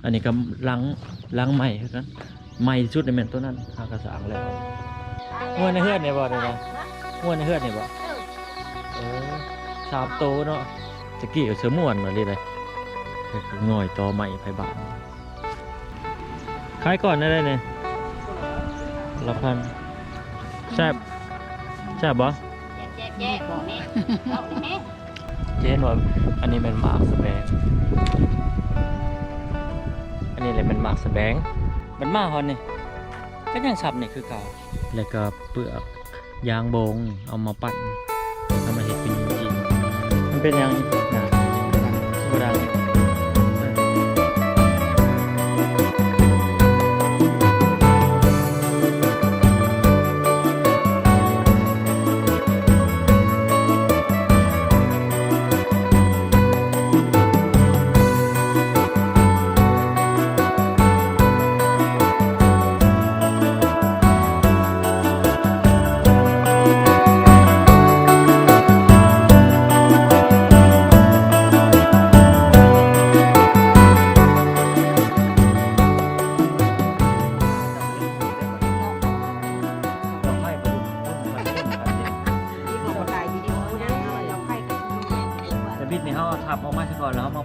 ອັນນີ້ກໍຫຼັງ ຫຼັງໃໝ່ຄືກັນ ໃໝ່ທີ່ສຸດນີ້ແມ່ນໂຕນັ້ນ ຫາກະສ້າງແລ້ວ. ງົວໃນເຮືອນນີ້ບໍ່? ນີ້ນະ ງົວໃນເຮືອນນີ້ບໍ່? ເອີ ສາມໂຕເນາະ. ຕະກີ້ເສືອມ່ວນວ່າລີເດ້ ງ່ອຍຕໍ່ໄມ້ໄຜບ້ານ. ຂາຍກ່ອນໄດ້ນີ້ ລະພັນ. ແຊບ ແຊບບໍ່? ແຊບໆ ແຊບ ເອົາແຮງ. ຈະເຫັນວ່າອັນນີ້ແມ່ນໝາກສະແບງ ອັນນີ້ແຫຼະແມ່ນໝາກສະແບງ. ມັນມາຮອດນີ້ກໍຍັງຊ້ຳນີ້ຄືເກົ່າ ແລ້ວກໍເປືອກ ຢາງບົງ ເອົາມາປັ່ນ ເອົາມາເຮັດເປັນຈີນ. ມັນເປັນຫຍັງນະ? ບໍ່ດັງ. ແຕ່ບິດນີ້ເຮົາທັບອອກມາຊະກ່ອນ ແລ້ວເຮົາມາ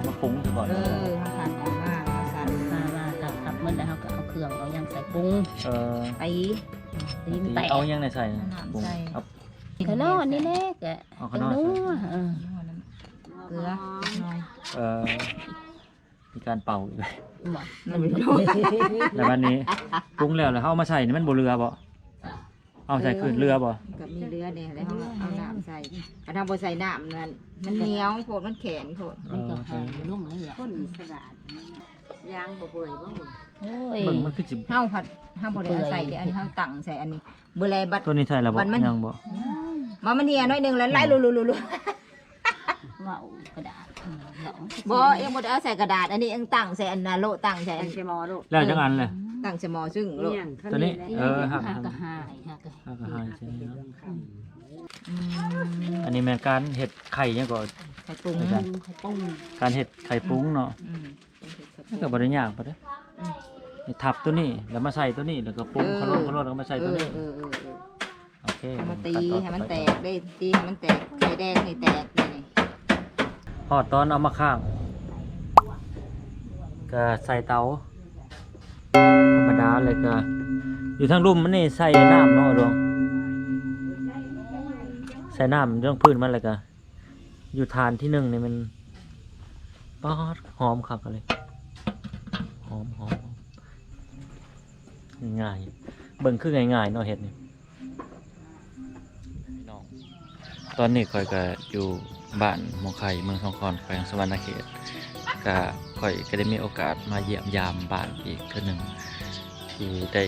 ມາປຸງຊະກ່ອນ. ເອີ ເຮົາທັບອອກມາ ເຮົາສັ່ນ ຖ້າວ່າທັບໝົດແລ້ວ ເຮົາກໍເອົາເຄື່ອງເອົາຫຍັງໃສ່ປຸງ. ເອີ ໄປ ຕີນແຕກ ເອົາຫຍັງໃສ່? ນ້ຳໃສ່ ເອົາ ຂະໜໍ່ນີ້ແຫຼະ ກະ ເອົາຂະໜໍ່ໃສ່ ເອີ ເກືອ ເອີ ມີການເປົ່າອີກແລ້ວ. ແລ້ວບັດນີ້ປຸງແລ້ວ ແລ້ວເຮົາເອົາມາໃສ່ນີ້ ມັນບໍ່ເຫຼືອບໍ່? ເອົາໃສ່ຄືນເຫຼືອບໍ່? ກໍມີເຫຼືອແດ່ ແລ້ວເຮົາເອົານ້ຳໃສ່. ຄັນເຮົາບໍ່ໃສ່ນ້ຳນັ້ນ ມັນໜຽວໂພດ ມັນແຂງໂພດ. ເອີ ມັນກໍຫາຍລົງເຫຼືອ ຄົນສະຫຼາດ ຢາງບໍ່ເປື່ອຍບໍ່? ໂອ້ຍ ເບິ່ງມັນຄືຊິ ເຮົາພັດ ເຮົາບໍ່ໄດ້ເອົາໃສ່ເດ້ ອັນນີ້ເຮົາຕັ້ງໃສ່ອັນນີ້. ບໍ່ແລບັດ ຕົວນີ້ໃສ່ແລ້ວບໍ່? ຍັງບໍ່? ມາ ມັນເຫ່ຍໜ້ອຍໜຶ່ງແລ້ວ ໄຫຼລຸໆໆ ເວົ້າກະດາດ ບໍ່ ເອັງບໍ່ໄດ້ເອົາໃສ່ກະດາດ ອັນນີ້ເອັງຕັ້ງໃສ່ອັນນະໂລະ ຕັ້ງໃສ່ອັນ ຕັ້ງໃສ່ໝໍ້ໂລະ. ແລ້ວຈັກອັນແຫຼະ? ຕັ້ງໃສ່ໝໍ້ຊຶ້ງໂລະ ຕົວນີ້. ເອີ ຫາກ ຫາກກະຫາຍ ຫາກກະຫາຍໃສ່ເນາະ. ອັນນີ້ແມ່ນການເຮັດໄຂ່ຫຍັງກໍ ໄຂ່ປຸງ ໄຂ່ປຸງ ການເຮັດໄຂ່ປຸງເນາະ. ອືມ ມັນກໍບໍ່ໄດ້ຍາກປານໃດ. ອືມ ນີ້ທັບຕົວນີ້ ແລ້ວມາໃສ່ຕົວນີ້ ແລ້ວກໍປຸງ ເອີ ຂະໂລນໆ ແລ້ວກໍມາໃສ່ຕົວນີ້. ເອີ ເອີ ເອີ ເອີ ໂອເຄ ເອົາມາຕີໃຫ້ມັນແຕກເດ້ ຕີໃຫ້ມັນແຕກ ໄຂ່ແດງໃຫ້ແຕກນີ້. ຮອດຕອນເອົາມາຄ້າງ ກໍໃສ່ເຕົາທຳມະດາ ແລ້ວກໍຢູ່ທາງລຸ່ມມັນນີ້ໃສ່ນ້ຳເນາະດວງ ໃສ່ນ້ຳຢູ່ທາງພື້ນມັນ ແລ້ວກໍ ຢູ່ຖານທີໜຶ່ງນີ້ແມ່ນ ປາດ ຫອມຄັກເລີຍ ຫອມໆ ງ່າຍໆ ເບິ່ງຄືງ່າຍໆເນາະເຮັດນີ້. ພີ່ນ້ອງ ຕອນນີ້ຂ້ອຍກະຢູ່ບ້ານມ່ວງໄຄ ເມືອງສອງຄອນ ແຂວງສະຫວັນນະເຂດ ກະ ຂ້ອຍກະໄດ້ມີໂອກາດມາຢ້ຽມຢາມບ້ານອີກເທື່ອໜຶ່ງ ທີ່ໄດ້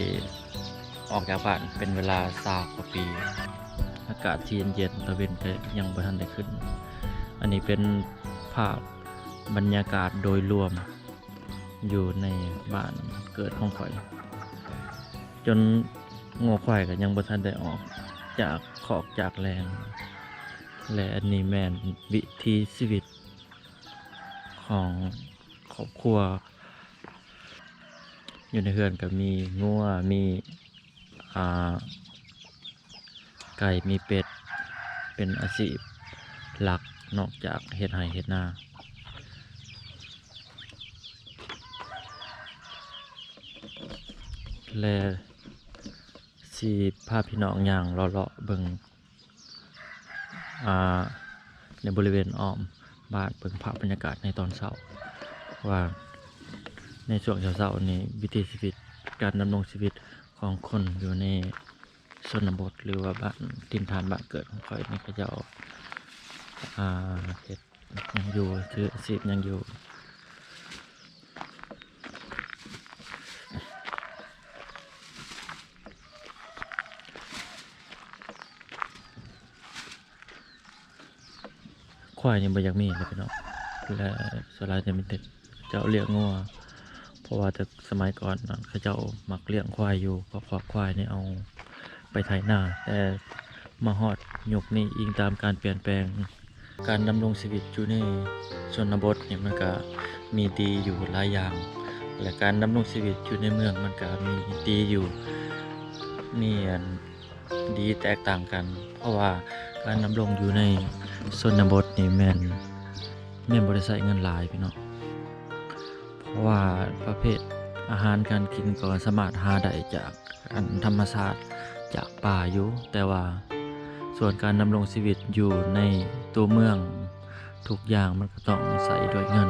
ອອກຈາກບ້ານເປັນເວລາຊາວກວ່າປີ. ອາກາດທີ່ເຢັນໆ ຕາເວັນກໍຍັງບໍ່ທັນໄດ້ຂຶ້ນ. ອັນນີ້ເປັນພາບບັນຍາກາດໂດຍລວມຢູ່ໃນບ້ານເກີດຂອງຂ້ອຍ ຈົນງົວຄວາຍກໍຍັງບໍ່ທັນໄດ້ອອກຈາກຄອກຈາກແລງ ແລະ ອັນນີ້ແມ່ນວິຖີຊີວິດຂອງຄອບຄົວ. ຢູ່ໃນເຮືອນກໍມີງົວ ມີ ອ່າ ໄກ່ ມີເປັດ ເປັນອາຊີບຫຼັກ ນອກຈາກເຮັດໄຮ່ເຮັດນາ ແລະ ຊິພາພີ່ນ້ອງຍ່າງເລາະໆເບິ່ງ ອ່າ ໃນບໍລິເວນອ້ອມບ້ານ ເບິ່ງພາບບັນຍາກາດໃນຕອນເຊົ້າ ວ່າໃນຊ່ວງເຊົ້າໆນີ້ ວິຖີຊີວິດ ການດຳລົງຊີວິດຂອງຄົນຢູ່ໃນຊົນນະບົດ ຫຼືວ່າບ້ານຖິ່ນຖານບ້ານເກີດຂອງຂ້ອຍນີ້ ເຂົາເຈົ້າ ອ່າ ເຮັດຫຍັງຢູ່ ຖືອາຊີບຫຍັງຢູ່. ຄວາຍນີ້ບໍ່ຢາກມີເລີຍພີ່ນ້ອງ ແລະ ສ່ວນຫຼາຍຈະມີແຕ່ເຈົ້າລ້ຽງງົວ ເພາະວ່າແຕ່ສະໄໝກ່ອນນັ້ນ ເຂົາເຈົ້າມັກລ້ຽງຄວາຍຢູ່ ເພາະຄອກຄວາຍນີ້ເອົາໄປໄຖນາ ແຕ່ມາຮອດຍຸກນີ້ ອີງຕາມການປ່ຽນແປງ ການດຳລົງຊີວິດຢູ່ໃນຊົນນະບົດນີ້ ມັນກະ ມີດີຢູ່ຫຼາຍຢ່າງ ແລະ ການດຳລົງຊີວິດຢູ່ໃນເມືອງມັນກະມີດີຢູ່ ມີອັນດີແຕກຕ່າງກັນ ເພາະວ່າການດຳລົງຢູ່ໃນຊົນນະບົດນີ້ແມ່ນ ແມ່ນບໍ່ໄດ້ໃຊ້ເງິນຫຼາຍພີ່ນ້ອງ ເພາະວ່າປະເພດອາຫານການກິນກໍສາມາດຫາໄດ້ຈາກ ອັນທຳມະຊາດຈາກປ່າຢູ່ ແຕ່ວ່າສ່ວນການດຳລົງຊີວິດຢູ່ໃນຕົວເມືອງ ທຸກຢ່າງມັນກໍຕ້ອງໃຊ້ດ້ວຍເງິນ.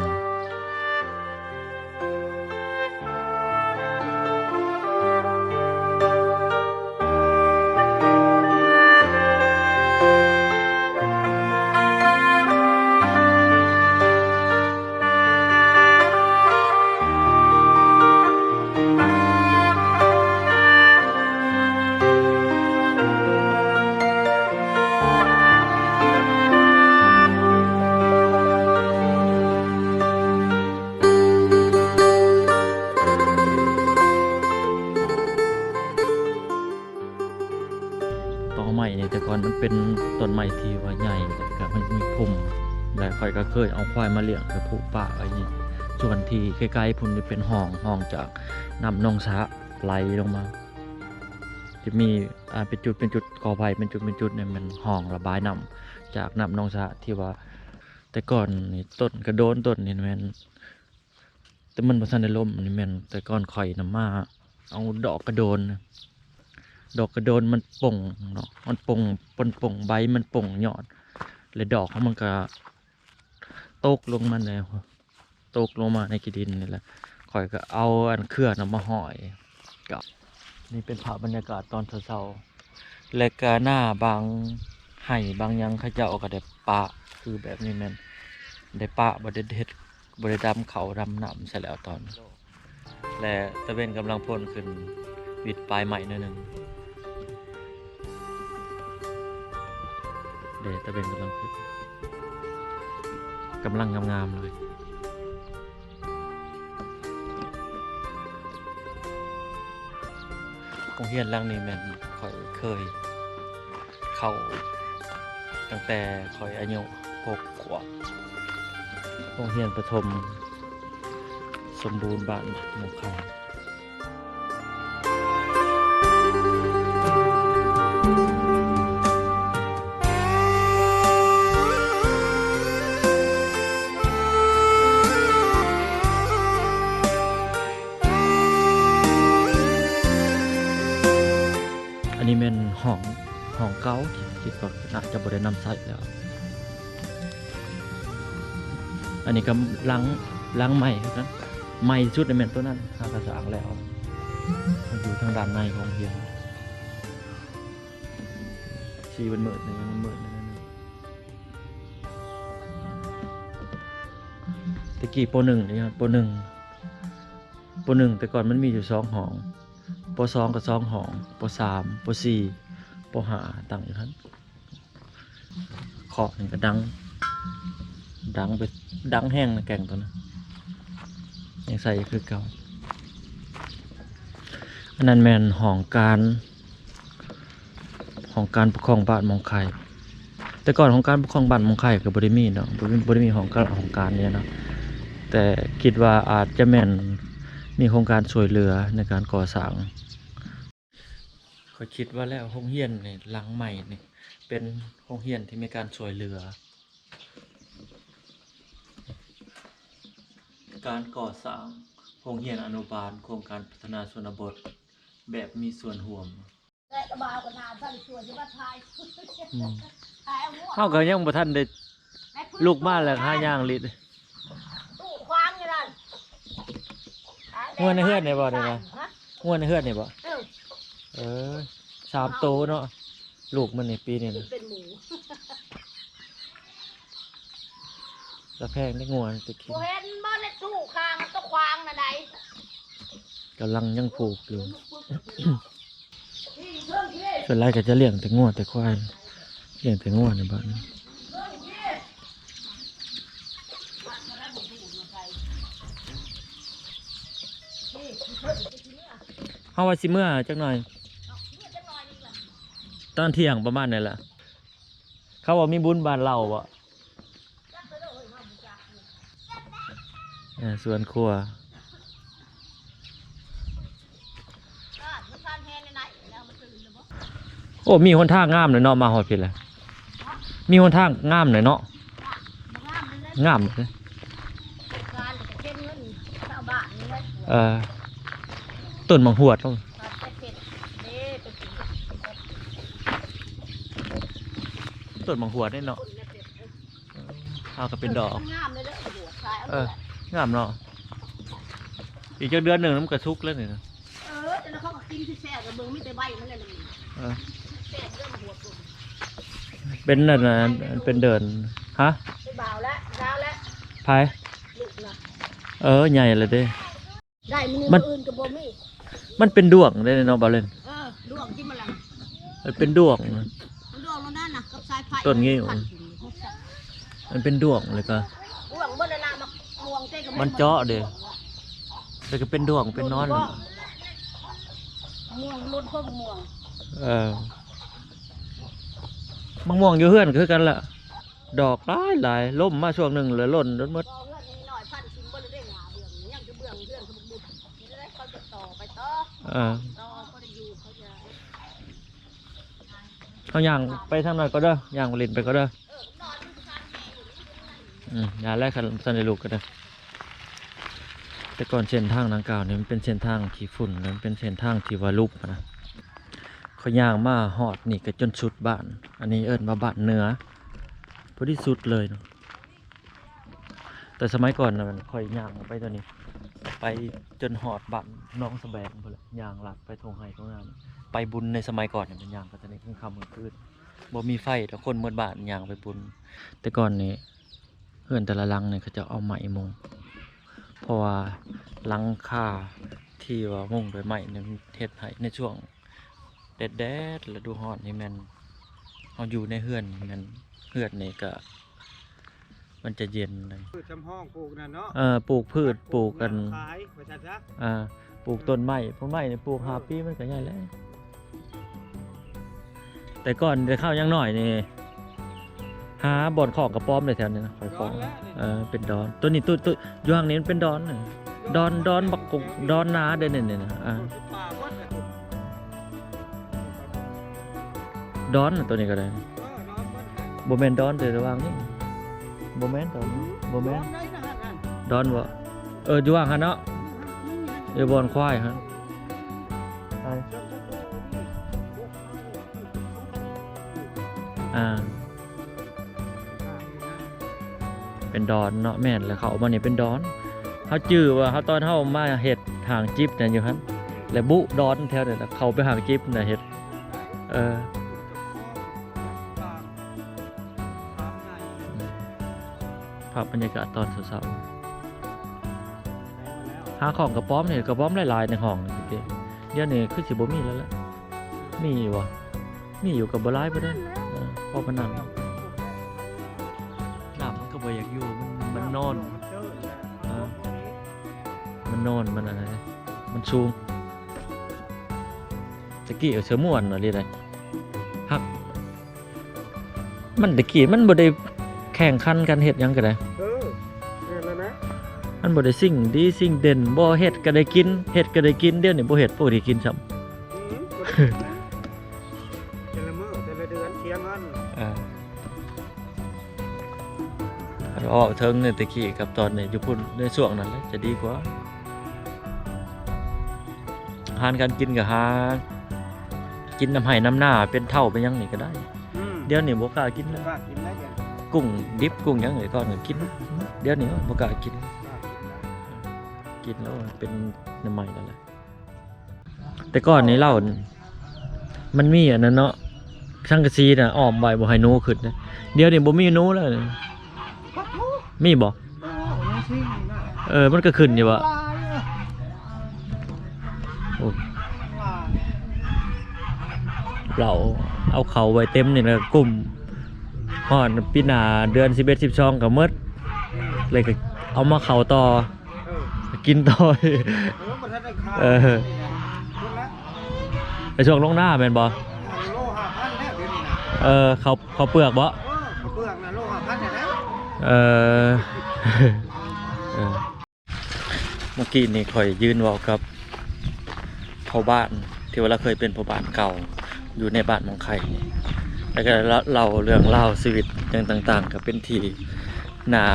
ຕໍໄມ້ນີ້ແຕ່ກ່ອນມັນເປັນຕົ້ນໄມ້ທີ່ວ່າໃຫຍ່ ແລ້ວກໍມັນມີພຸ່ມ ແລະ ຂ້ອຍກໍເຄີຍເອົາຄວາຍມາລ້ຽງ ແລ້ວຜູກປະໄວ້ນີ້ ສ່ວນທີ່ໄກໆພຸ້ນນີ້ເປັນຮ່ອງ ຮ່ອງຈາກນ້ຳໜອງສະໄຫຼລົງມາ ຈະມີ ອ່າ ເປັນຈຸດເປັນຈຸດ ກໍໄຜ່ເປັນຈຸດເປັນຈຸດນີ້ແມ່ນຮ່ອງລະບາຍນ້ຳຈາກນ້ຳໜອງສະ ທີ່ວ່າແຕ່ກ່ອນນີ້ຕົ້ນກະໂດນຕົ້ນນີ້ແມ່ນ ແຕ່ມັນບໍ່ທັນໄດ້ລົ້ມ ອັນນີ້ແມ່ນແຕ່ກ່ອນຂ້ອຍນຳມາເອົາດອກກະໂດນ ດອກກະໂດນມັນປົ່ງເນາະ ມັນປົ່ງ ມັນປົ່ງໃບ ມັນປົ່ງຍອດ ແລະ ດອກຂອງມັນກະຕົກລົງມາແລ້ວ ຕົກລົງມາໃນຂີ້ດິນນີ້ແຫຼະ ຂ້ອຍກະເອົາອັນເຄືອນຳມາຫ້ອຍ ກະ ນີ້ເປັນພາບບັນຍາກາດຕອນເຊົ້າໆ ແລະກະໜ້າບາງໄຮ່ບາງຫຍັງ ເຂົາເຈົ້າກະໄດ້ປະ ຄືແບບນີ້ແມ່ນໄດ້ປະ ບໍ່ໄດ້ເຮັດ ບໍ່ໄດ້ດຳເຂົ້າດຳນ້ຳໃສ່ແລ້ວຕອນ ແລະຕາເວັນກຳລັງພົ້ນຂຶ້ນ ວິດປາຍໄມ້ໜ້ອຍໜຶ່ງ ເດ ຕາເວັນກຳລັງຂຶ້ນ ກຳລັງງາມໆເລີຍ. ໂຮງຮຽນຫຼັງນີ້ແມ່ນຂ້ອຍເຄີຍເຂົ້າຕັ້ງແຕ່ຂ້ອຍອາຍຸຫົກຂວບ ໂຮງຮຽນປະຖົມສົມບູນບ້ານໝອງຄາຍ. ອັນນີ້ແມ່ນຫ້ອງ ຫ້ອງເກົ່າ ຄິດວ່າອາດຈະບໍ່ໄດ້ນຳໃຊ້ແລ້ວ. ອັນນີ້ກໍຫຼັງ ຫຼັງໃໝ່ຄືກັນ ໃໝ່ສຸດແມ່ນຕົວນັ້ນ ຫາກະສ້າງແລ້ວ ຢູ່ທາງດ້ານໃນຂອງໂຮງຮຽນ ສີມືດໆ ນີ້ ມືດໆ ນີ້ ແຕ່ກີ້ ປໍໜຶ່ງ ນີ້ ປໍໜຶ່ງ ປໍໜຶ່ງ ແຕ່ກ່ອນມັນມີຢູ່ສອງຫ້ອງ ປໍສອງກໍສອງຫ້ອງ ປໍສາມ ປໍສີ່ ປໍຫ້າ ຕັ້ງຢູ່ຫັ້ນ. ເຄາະນີ້ກໍດັງ ດັງໄປ ດັງແຮງນະ ແກ່ງໂຕນັ້ນ ຍັງໃຊ້ຢູ່ຄືເກົ່າ. ອັນນັ້ນແມ່ນຫ້ອງການ ຫ້ອງການປົກຄອງບ້ານໝອງຄາຍ. ແຕ່ກ່ອນຫ້ອງການປົກຄອງບ້ານໝອງຄາຍກໍບໍ່ໄດ້ມີເນາະ ບໍ່ ບໍ່ໄດ້ມີຫ້ອງການ ຫ້ອງການນີ້ເນາະ ແຕ່ຄິດວ່າອາດຈະແມ່ນມີໂຄງການຊ່ວຍເຫຼືອໃນການກໍ່ສ້າງ. ຂ້ອຍຄິດວ່າແລ້ວ ໂຮງຮຽນນີ້ ຫຼັງໃໝ່ນີ້ ເປັນໂຮງຮຽນທີ່ມີການຊ່ວຍເຫຼືອ ການກໍ່ສ້າງໂຮງຮຽນອະນຸບານ ໂຄງການພັດທະນາຊົນນະບົດແບບມີສ່ວນຮ່ວມ. ອືມ ເຮົາກໍຍັງບໍ່ທັນໄດ້ລຸກມາ ແລ້ວຫາຍ່າງລິດ. ຕູ້ຂວາງຢູ່ນັ້ນ. ງົວໃນເຮືອນນີ້ບໍ່ນີ້ນະ? ຮະ? ງົວໃນເຮືອນນີ້ບໍ່? ເອີ ເອີ ສາມໂຕເນາະ ລູກມັນນີ້ປີນີ້ນະ ເປັນໝູ. ຕາແພງໄດ້ງົວໄປກິນ. ບໍ່ເຫັນບໍ່ໃນຕູ້ຂ້າງຕົວຂວາງນັ້ນໃດ? ກຳລັງຍັງຜູກຢູ່. ສ່ວນຫຼາຍກໍຈະລ້ຽງແຕ່ງົວແຕ່ຄວາຍ ລ້ຽງແຕ່ງົວໃນບ້ານ. ເຮົາວ່າຊິເມືອຈັກໜ່ອຍ ຕອນທ່ຽງປະມານນັ້ນລະ. ເຂົາວ່າມີບຸນບ້ານເລົ່າບໍ່? ເອີ ສວນຄົວ. ໂອ້ ມີຫົນທາງງາມເລີຍເນາະ ມາຮອດພີ້ແລ້ວ ມີຫົນທາງງາມເລີຍເນາະ ງາມເລີຍ. ເອີ ຕົ້ນໝາກຫວດ ຕົ້ນໝາກຫວດນີ້ເນາະ. ເອົາກໍເປັນດອກ ງາມເລີຍເດີ ເອີ ງາມເນາະ. ອີກຈັກເດືອນໜຶ່ງມັນກໍສຸກແລ້ວນີ້ນະ. ເອີ ແຕ່ລະເຂົາກໍກິນຄືແຊບ ເບິ່ງມີແຕ່ໃບມັນແລ້ວນີ້. ເອີ ແຊບເດີ ຫົວ ເປັນນັ້ນນະ ເປັນເດີນ ຮະ ເປັນບ່າວແລ້ວ ຍາວແລ້ວ ໃຜ ລູກນະ. ເອີ ໃຫຍ່ແລ້ວເດ້. ໄດ້ມື້ນີ້ ມື້ອື່ນກໍບໍ່ມີ. ມັນເປັນດ້ວງເດ້ເນາະ ບ່າວເຫຼັ້ນ. ເອີ ດ້ວງກິນມາແລ້ວ ມັນເປັນດ້ວງ ມັນດ້ວງແລ້ວນັ້ນນະ ກັບສາຍໄຟ ຕົ້ນງິ້ວ ມັນເປັນດ້ວງ ແລ້ວກໍ ດ້ວງເບິດແລ້ວນະ. ໝາກມ່ວງເດ້ກໍ ມັນເຈາະເດ້ ແລ້ວກໍເປັນດ້ວງເປັນໜອນ ມ່ວງ ລົດພວກມ່ວງ. ເອີ ໝາກມ່ວງຢູ່ເຮືອນຄືກັນລະ ດອກຫຼາຍໆ ລົ້ມມາຊ່ວງໜຶ່ງແລ້ວຫຼົ່ນເບິດ. ເຮືອນນ້ອຍໆ ພັນຖິ້ມເບິດແລ້ວເດ້ ຫຍ້າເບືອງ ຍັງແຕ່ເບືອງເຮືອນເຂົາບໍ່ບຸດ ເຂົາຈະຕໍ່ໄປຕໍ່ ເອີ ຕໍ່ບໍ່ໄດ້ຢູ່ ເຂົາຈະ ເຮົາຍ່າງໄປທາງນັ້ນກໍເດີ ຍ່າງຫຼິ້ນໄປກໍເດີ. ເອີ ນອນຢູ່ຊານແຮງຢູ່ນີ້ ອືມ ຢ່າແລ້ວ ຄັນຊັ້ນໃຫ້ລູກກໍໄດ້. ແຕ່ກ່ອນເສັ້ນທາງດັ່ງກ່າວນີ້ ມັນເປັນເສັ້ນທາງຂີ້ຝຸ່ນ ແລະ ມັນເປັນເສັ້ນທາງທີ່ວ່າຫຼຸບນະ. ຂ້ອຍຍ່າງມາຮອດນີ້ກໍຈົນສຸດບ້ານ ອັນນີ້ເອີ້ນວ່າບ້ານເໜືອ ພໍດີສຸດເລີຍເນາະ. ແຕ່ສະໄໝກ່ອນນະ ຂ້ອຍຍ່າງໄປຕົວນີ້ ໄປຈົນຮອດບ້ານໜອງສະແບງພຸ້ນແຫຼະ ຍ່າງລັດໄປທົ່ງໄຮ່ທົ່ງນາ ໄປບຸນໃນສະໄໝກ່ອນນີ້ ແມ່ນຍ່າງໄປຕົວນີ້ ກາງຄ່ຳກາງຄືນ ບໍ່ມີໄຟດອກ ຄົນໝົດບ້ານຍ່າງໄປບຸນ. ແຕ່ກ່ອນນີ້ ເຮືອນແຕ່ລະຫຼັງນີ້ເຂົາເຈົ້າເອົາໄມ້ມຸງ ເພາະວ່າຫຼັງຄາທີ່ວ່າມຸງດ້ວຍໄມ້ນີ້ ມັນເຮັດໃຫ້ໃນຊ່ວງແດດໆ ລະດູຮ້ອນນີ້ແມ່ນ ເຮົາຢູ່ໃນເຮືອນນີ້ແມ່ນ ເຮືອນນີ້ກະມັນຈະເຢັນເລີຍ. ພືດສຳຮອງປູກນັ້ນເນາະ ເອີ ປູກພືດ ປູກອັນ ຂາຍວ່າຊັ້ນຊະ. ອ່າ ປູກຕົ້ນໄມ້ ຕົ້ນໄມ້ນີ້ປູກຫ້າປີມັນກໍໃຫຍ່ແລ້ວ. ແຕ່ກ່ອນແຕ່ເຮົາຍັງນ້ອຍນີ້ ຫາບ່ອນຂອງກະປອມໄດ້ແຖວນີ້ນະ ຂ້ອຍຂໍ ເອີ ເປັນດອນ. ຕົວນີ້ ຕົວ ຕົວຢູ່ທາງນີ້ມັນເປັນດອນນະ ດອນ ດອນບັກກົກ ດອນນາເດ້ນີ້ນະ. ອ່າ ດອນນະ ຕົວນີ້ກໍໄດ້. ບໍ່ແມ່ນດອນ ແຕ່ລະຫວ່າງນີ້ ບໍ່ແມ່ນດອນ ບໍ່ແມ່ນດອນບໍ່? ເອີ ຢູ່ຫວ່າງຫັ້ນເນາະ ຢູ່ບ່ອນຄວາຍຫັ້ນ. ອ່າ ເປັນດອນເນາະ. ແມ່ນແລ້ວ ເຂົ້າມານີ້ເປັນດອນ. ເຮົາຈື່ວ່າເຮົາ ຕອນເຮົາມາເຮັດຫາງຈິບນະຢູ່ຫັ້ນ ແລ້ວບຸດອນແຖວນັ້ນນະ ເຂົ້າໄປຫາງຈິບນະເຮັດ. ເອີ ພາບບັນຍາກາດຕອນເຊົ້າໆ ຫາຂອງກະປອມນີ້ ກະປອມຫຼາຍໆໃນຫ້ອງນີ້. ດຽວນີ້ຄືຊິບໍ່ມີແລ້ວລະ ມີຢູ່ບໍ່? ມີຢູ່ກໍບໍ່ຫຼາຍປານໃດ ເອີ ພໍປານນັ້ນ. ນ້ຳມັນກໍບໍ່ຢາກຢູ່ ມັນ ມັນນອນ ມັນນອນ ມັນອັນນັ້ນ ມັນສູງ. ຕະກີ້ເສືອມ່ວນອີ່ຫຼີໃດ໋ ຮັກ ມັນຕະກີ້ມັນບໍ່ໄດ້ແຂ່ງຂັນກັນເຮັດຫຍັງກໍໄດ້. ເອີ ແມ່ນແລ້ວນະ ມັນບໍ່ໄດ້ສິ່ງດີສິ່ງເດັ່ນ ບໍ່ເຮັດກໍໄດ້ກິນ ເຮັດກໍໄດ້ກິນ. ດຽວນີ້ບໍ່ເຮັດ ບໍ່ໄດ້ກິນຊ້ຳ. ອືມ ແຕ່ລະມື້ແຕ່ລະເດືອນເສຍເງິນ. ເອີ ເວົ້າເຖິງແຕ່ກີ້ກັບຕອນນີ້ຢູ່ພຸ້ນ ໃນຊ່ວງນັ້ນແຫຼະຈະດີກວ່າ. ອາຫານການກິນກໍຫາກິນນຳໄຮ່ນຳນາ ເປັນເຖົ້າເປັນຫຍັງນີ້ກໍໄດ້. ອືມ ດຽວນີ້ບໍ່ກ້າກິນແລ້ວ ບໍ່ກ້າກິນແລ້ວ. ກຸ້ງດິບກຸ້ງຫຍັງແຕ່ກ່ອນກໍກິນ ດຽວນີ້ບໍ່ກ້າກິນ ບໍ່ກ້າກິນແລ້ວ ກິນແລ້ວເປັນໜ້າໄມ້ແລ້ວແຫຼະ. ແຕ່ກ່ອນນີ້ເຫຼົ່າ ມັນມີອັນນັ້ນເນາະ ສັງກະສີນະ ອ້ອມໄວ້ບໍ່ໃຫ້ໜູຂຶ້ນນະ. ດຽວນີ້ບໍ່ມີໜູແລ້ວ. ມີບໍ່? ເອີ ມັນກໍຂຶ້ນຢູ່ບໍ່? ໂອ້ ເຫຼົ່າເອົາເຂົ້າໄວ້ເຕັມນີ້ແຫຼະ ກຸ້ມ ຮອດປີໜ້າເດືອນສິບເອັດ ສິບສອງກໍໝົດ ແລ້ວກໍເອົາມາເຂົ້າຕໍ່ ເອີ ກິນຕໍ່. ເອີ ບໍ່ທັນໄດ້ຂາຍ ເອີ ນີ້ນະ ພຸ້ນລະ ໄປຊ່ວງລົງນາແມ່ນບໍ່? ໂລຫ້າພັນແລ້ວດຽວນີ້ນະ. ເອີ ເຂົ້າ ເຂົ້າເປືອກບໍ່? ເອີ ເຂົ້າເປືອກນະ ໂລຫ້າພັນແລ້ວ. ເອີ ເອີ ເມື່ອກີ້ນີ້ຂ້ອຍຢືນເວົ້າກັບພໍ່ບ້ານ ທີ່ວ່າລາວເຄີຍເປັນພໍ່ບ້ານເກົ່າ ຢູ່ໃນບ້ານໝອງໄຂ່ນີ້ ແລ້ວກໍລະ ເລົ່າເລື່ອງລາວຊີວິດຫຍັງຕ່າງໆ ກໍເປັນທີ່ໜ້າ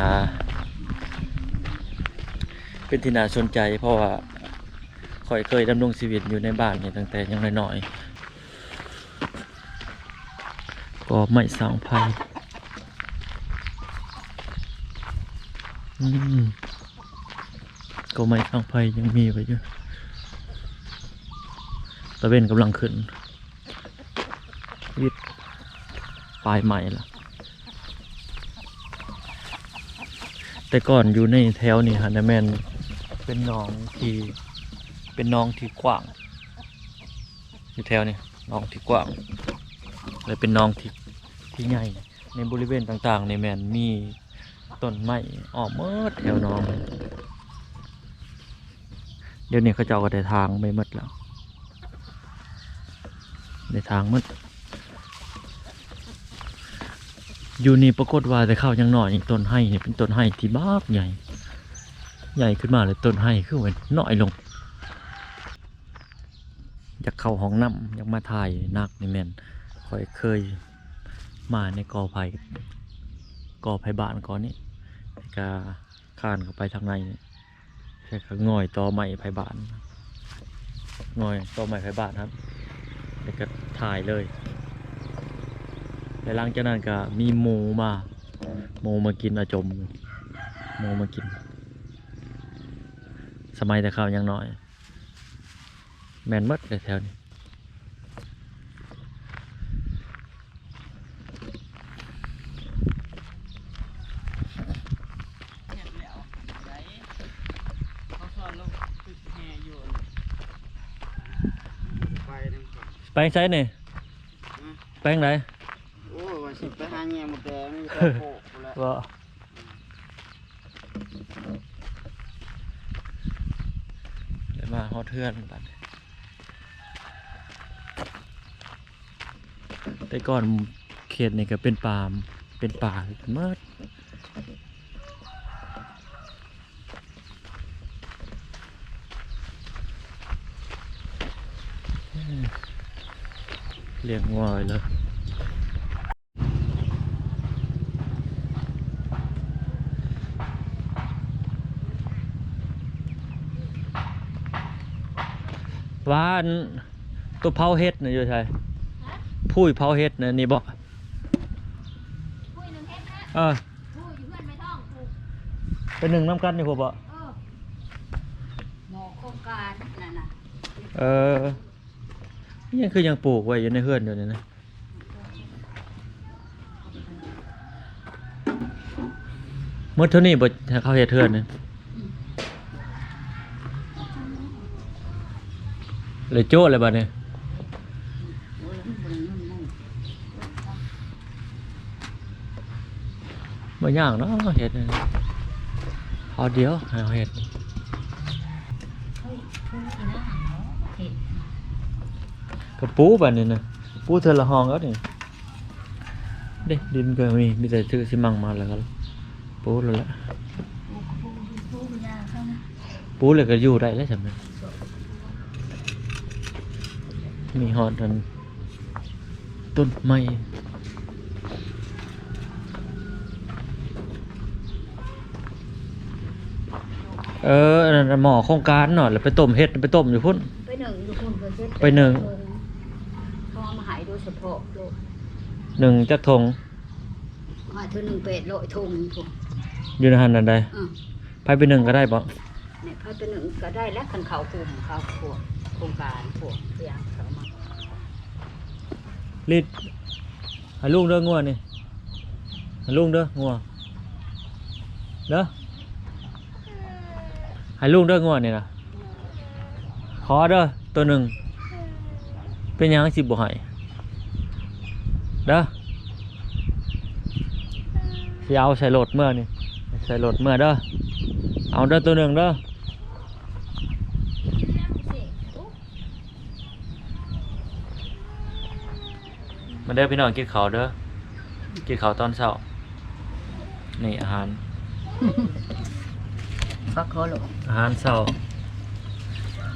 ເປັນທີ່ໜ້າສົນໃຈ ເພາະວ່າຂ້ອຍເຄີຍດຳລົງຊີວິດຢູ່ໃນບ້ານນີ້ຕັ້ງແຕ່ຍັງນ້ອຍໆ. ກໍໄມ້ສ້າງໄຟ ອືມ ກໍໄມ້ສ້າງໄຟຍັງມີໄວ້ຢູ່ ຕາເວັນກຳລັງຂຶ້ນ ວິດປາຍໄມ້ລະ. ແຕ່ກ່ອນຢູ່ໃນແຖວນີ້ຫັ້ນນະ ແມ່ນເປັນໜອງທີ່ ເປັນໜອງທີ່ກວ້າງ ຢູ່ແຖວນີ້ ໜອງທີ່ກວ້າງ ແລະ ເປັນໜອງທີ່ ທີ່ໃຫຍ່. ໃນບໍລິເວນຕ່າງໆນີ້ແມ່ນມີຕົ້ນໄມ້ອ້ອມໝົດແຖວໜອງ. ດຽວນີ້ເຂົາເຈົ້າກໍໄດ້ຖາງໄປໝົດແລ້ວ ໄດ້ຖາງໝົດ. ຢູ່ນີ້ປາກົດວ່າແຕ່ຄາວຍັງນ້ອຍນີ້ ຕົ້ນໄຮນີ້ເປັນຕົ້ນໄຮທີ່ບັກໃຫຍ່ ໃຫຍ່ຂຶ້ນມາແລ້ວຕົ້ນໄຮຄືວ່ານ້ອຍລົງ. ຢາກເຂົ້າຫ້ອງນ້ຳ ຢາກມາຖ່າຍໜັກນີ້ແມ່ນຂ້ອຍເຄີຍມາໃນກໍໄຜ່ ກໍໄຜ່ບ້ານກໍນີ້ ແລ້ວກະຄານເຂົ້າໄປທາງໃນນີ້ ແລ້ວກະງ່ອຍຕໍໄມ້ໄຜ່ບ້ານ ງ່ອຍຕໍໄມ້ໄຜ່ບ້ານຫັ້ນ ແລ້ວກະຖ່າຍເລີຍ. ແລ້ວຫຼັງຈາກນັ້ນກະມີໝູມາ ໝູມາກິນອາຈົມ ໝູມາກິນ ສະໄໝແຕ່ຄາວຍັງນ້ອຍ. ແມ່ນໝົດເລີຍແຖວນີ້ ໄປໃສນີ້? ຮະ? ໄປທາງໃດ? ໂອ້ຍ ວ່າຊິໄປຫາແຍ່ມົດແດງ ຢູ່ແຖວໂຄກພຸ້ນແຫຼະ ບໍ່? ໄດ້ມາຮອດເຮືອນບັດ ແຕ່ກ່ອນເຂດນີ້ກໍເປັນປ່າ ເປັນປ່າໝົດ. ລ້ຽງງົວໄວ້ເລີຍ. ວ່າອັນ ຕົວເຜົາເຫັດນະຢູ່ໃສ? ຮະ? ຜຸ້ຍເຜົາເຫັດນະ ນີ້ບໍ່? ຜຸ້ຍໜຶ້ງເຫັດນະ? ເອີ ຜຸ້ຍຢູ່ເຮືອນແມ່ທ້ອງຜູກ ໄປໜຶ້ງນຳກັນຢູ່ພຸ້ນບໍ່? ເອີ ໝໍ້ໂຄງການນັ້ນນະ. ເອີ ຍັງຄືຍັງປູກໄວ້ຢູ່ໃນເຮືອນຢູ່ນີ້ນະ. ໝົດເທົ່ານີ້ບໍ່ ໃຫ້ເຂົາເຮັດເຮືອນນີ້ ແລ້ວໂຈະແລ້ວບັດນີ້ ບໍ່ຍາກເນາະເຮັດ ເອົາດຽວໃຫ້ເຮົາເຮັດ. ເຮົາປູທີ່ໜ້າເນາະ ເຮັດ ກໍປູບາດນີ້ນະ ປູເທື່ອລະຫ້ອງເອົານີ້ ເດ້ ດິນກໍມີ ມີແຕ່ຊື້ຊີມັງມາແລ້ວກໍປູໂລດແຫຼະ ປູກໍປູ ປູກໍຢາເຂົານະ ປູແລ້ວກໍຢູ່ໄດ້ແລ້ວຊ່ຳນັ້ນ ມີຮອດອັນ ຕົ້ນໄມ້ ເອີ ອັນນັ້ນໝໍ້ໂຄງການເນາະ ແລ້ວໄປຕົ້ມເຫັດ ໄປຕົ້ມຢູ່ພຸ້ນ ໄປໜຶ້ງຢູ່ພຸ້ນ ເຂົາເຮັດ ໄປໜຶ້ງ ເຂົາເອົາມາໃຫ້ໂດຍສະເພາະໂລດ ໜຶ້ງຈັກຖົງ? ວ່າເທື່ອໜຶ່ງແປດຮ້ອຍຖົງພຸ້ນ ຢູ່ໃນຫັ້ນນັ້ນໃດ ອື ໃຜໄປໜຶ້ງກໍໄດ້ບໍ່? ນີ້ ໃຜໄປໜຶ້ງກໍໄດ້ແຫຼະ ຄັນເຂົາກຸ່ມເຂົາພວກໂຄງການພວກເພິ່ນເຂົາມາ ລິດ ໃຫ້ລຸງເດີງົວນີ້ ໃຫ້ລຸງເດີງົວ ເດີ ໃຫ້ລຸງເດີງົວນີ້ນະ ຂໍເດີໂຕໜຶ່ງ ເປັນຫຍັງຊິບໍ່ໃຫ້ ເດີ ຊິເອົາໃສ່ລົດເມືອນີ້ ໃສ່ລົດເມືອເດີ ເອົາເດີໂຕໜຶ່ງເດີ. ມາເດີພີ່ນ້ອງ ກິນເຂົ້າເດີ ກິນເຂົ້າຕອນເຊົ້າ ນີ້ອາຫານ ພັກຄໍໂລ ອາຫານເຊົ້າ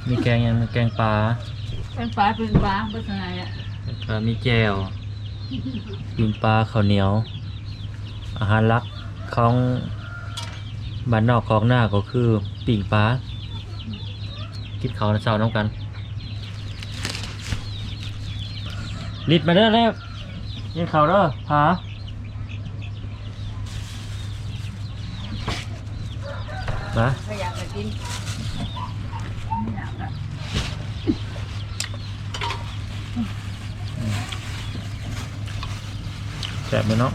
ມີແກງຫຍັງ? ມີແກງປາ ແກງປາ ປີ້ງປາ ເບິດເທົ່ານັ້ນແຫຼະ ແລ້ວກໍມີແຈ່ວ ປີ້ງປາ ເຂົ້າໜຽວ. ອາຫານຫຼັກຂອງບ້ານນອກຄອກນາກໍຄືປີ້ງປາ. ກິນເຂົ້າເຊົ້ານຳກັນ. ລິດ ມາເດີ ເລັບ ກິນເຂົ້າເດີ ພາ ມາ ຂ້ອຍຢາກໄປກິນ. ແຊບເລີຍເນາະ.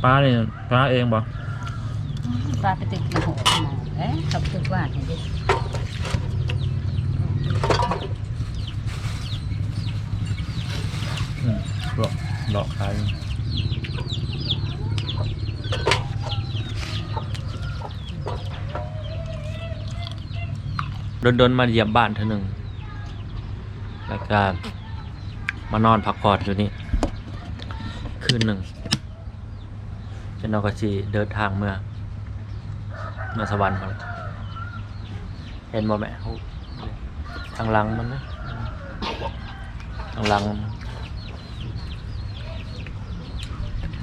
ປານີ້ ປາເອງບໍ່? ປາໄປຕຶກມາໂຫດມາເດ້ ເຂົາຕຶກຫວານນີ້ເດ້. ອືມ ລອກ ລອກຂາຍ. ດົນໆມາຢ້ຽມບ້ານເທື່ອໜຶ່ງ ແລ້ວກະມານອນພັກຜ່ອນຢູ່ນີ້ຄືນໜຶ່ງ. ເຈົ້ານ້ອງກໍຊິເດີນທາງເມືອ ເມືອສະຫວັນພຸ້ນແຫຼະ. ເຫັນບໍ່ແມ່? ທາງຫຼັງມັນນະ ທາງຫຼັງ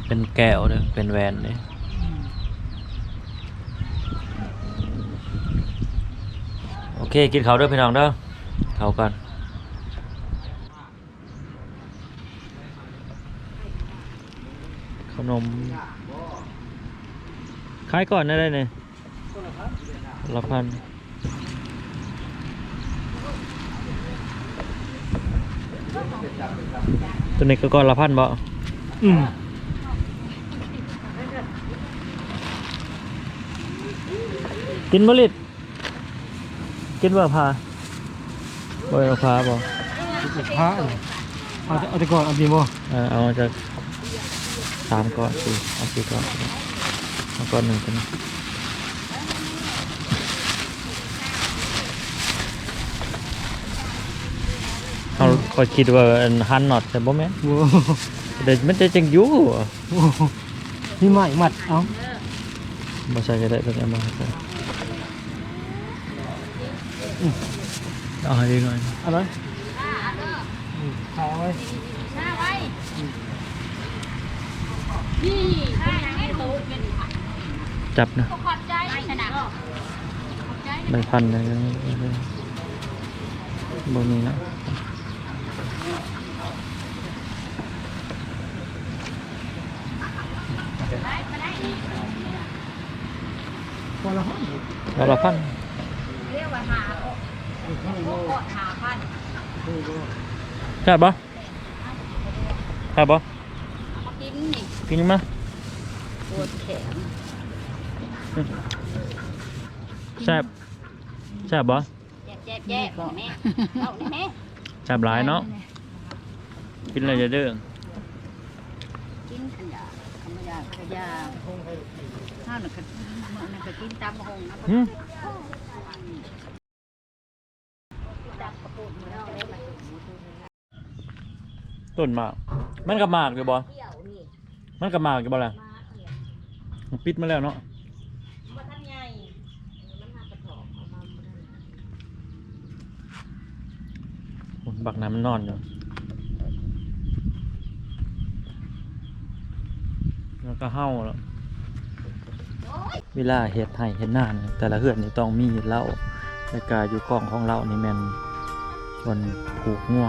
ເປັນແກ້ວເດ້ ເປັນແຫວນເດ້. ໂອເຄ ກິນເຂົ້າເດີພີ່ນ້ອງເດີ ເຂົ້າກ່ອນ. ເຂົ້າໜົມ ຂາຍກ້ອນແນວໃດນີ້? ລະພັນ. ໂຕນີ້ກໍກ້ອນລະພັນບໍ່? ອືມ ກິນບໍ່ລິດ? ກິນບໍ່ພາ? ບໍ່ເອົາພາບໍ່? ພາ ເອົາແຕ່ ເອົາແຕ່ກ້ອນ ເອົາດີບໍ່? ເອີ ເອົາຈັກສາມກ້ອນ ສີ່ ເອົາສີ່ກ້ອນ ເອົາກ້ອນໜຶ່ງ ເຮົາ ຂ້ອຍຄິດວ່າອັນ ຫັນນັອດ ແຕ່ບໍ່ແມ່ນ ໂອ້ ແຕ່ມັນຈະຈັ່ງຢູ່ ໂອ້ ມີໄມ້ມັດ ເອົາ ບໍ່ໃສ່ກໍໄດ້ ເພິ່ນເອົາມາໃສ່ ອືມ ເອົາໃຫ້ເດັກນ້ອຍ ເອົາໄວ້ ອືມ ຂາຍເອົາໄວ້ ຈັບນະ ໃບພັນນະ ບໍ່ມີເນາະ. ລະພັນ ແຊບບໍ່? ແຊບບໍ່? ກິນມາ ແຊບ ແຊບບໍ່? ແຊບໆໆ ແມ່ ເວົ້ານີ້ແມ່ ແຊບຫຼາຍເນາະ ກິນແລ້ວຢ່າເດີ ກິນ ຄັນຢາກ ຄັນບໍ່ຢາກກໍຢ່າ ເຮົານັ້ນກໍ ມື້ນັ້ນກໍກິນຕຳບັກຫຸ່ງນະ ຫື ຕົ້ນໝາກ ມັນກໍໝາກຢູ່ບໍ່? ມັນກໍໝາກຢູ່ບໍ່ລະ? ມັນປິດມາແລ້ວເນາະ ມັນບໍ່ທັນໃຫຍ່ ເອີ ມັນຫາກະຖອກເອົາມາບໍ່ໄດ້. ບັກນັ້ນມັນນອນຢູ່ ແລ້ວກໍເຫົ່າແລ້ວ. ເວລາເຮັດໄຮ່ເຮັດນານີ້ ແຕ່ລະເຮືອນນີ້ຕ້ອງມີເລົ້າ ແລ້ວກະຢູ່ກ້ອງຂອງເລົ້ານີ້ແມ່ນບ່ອນຜູກງົວ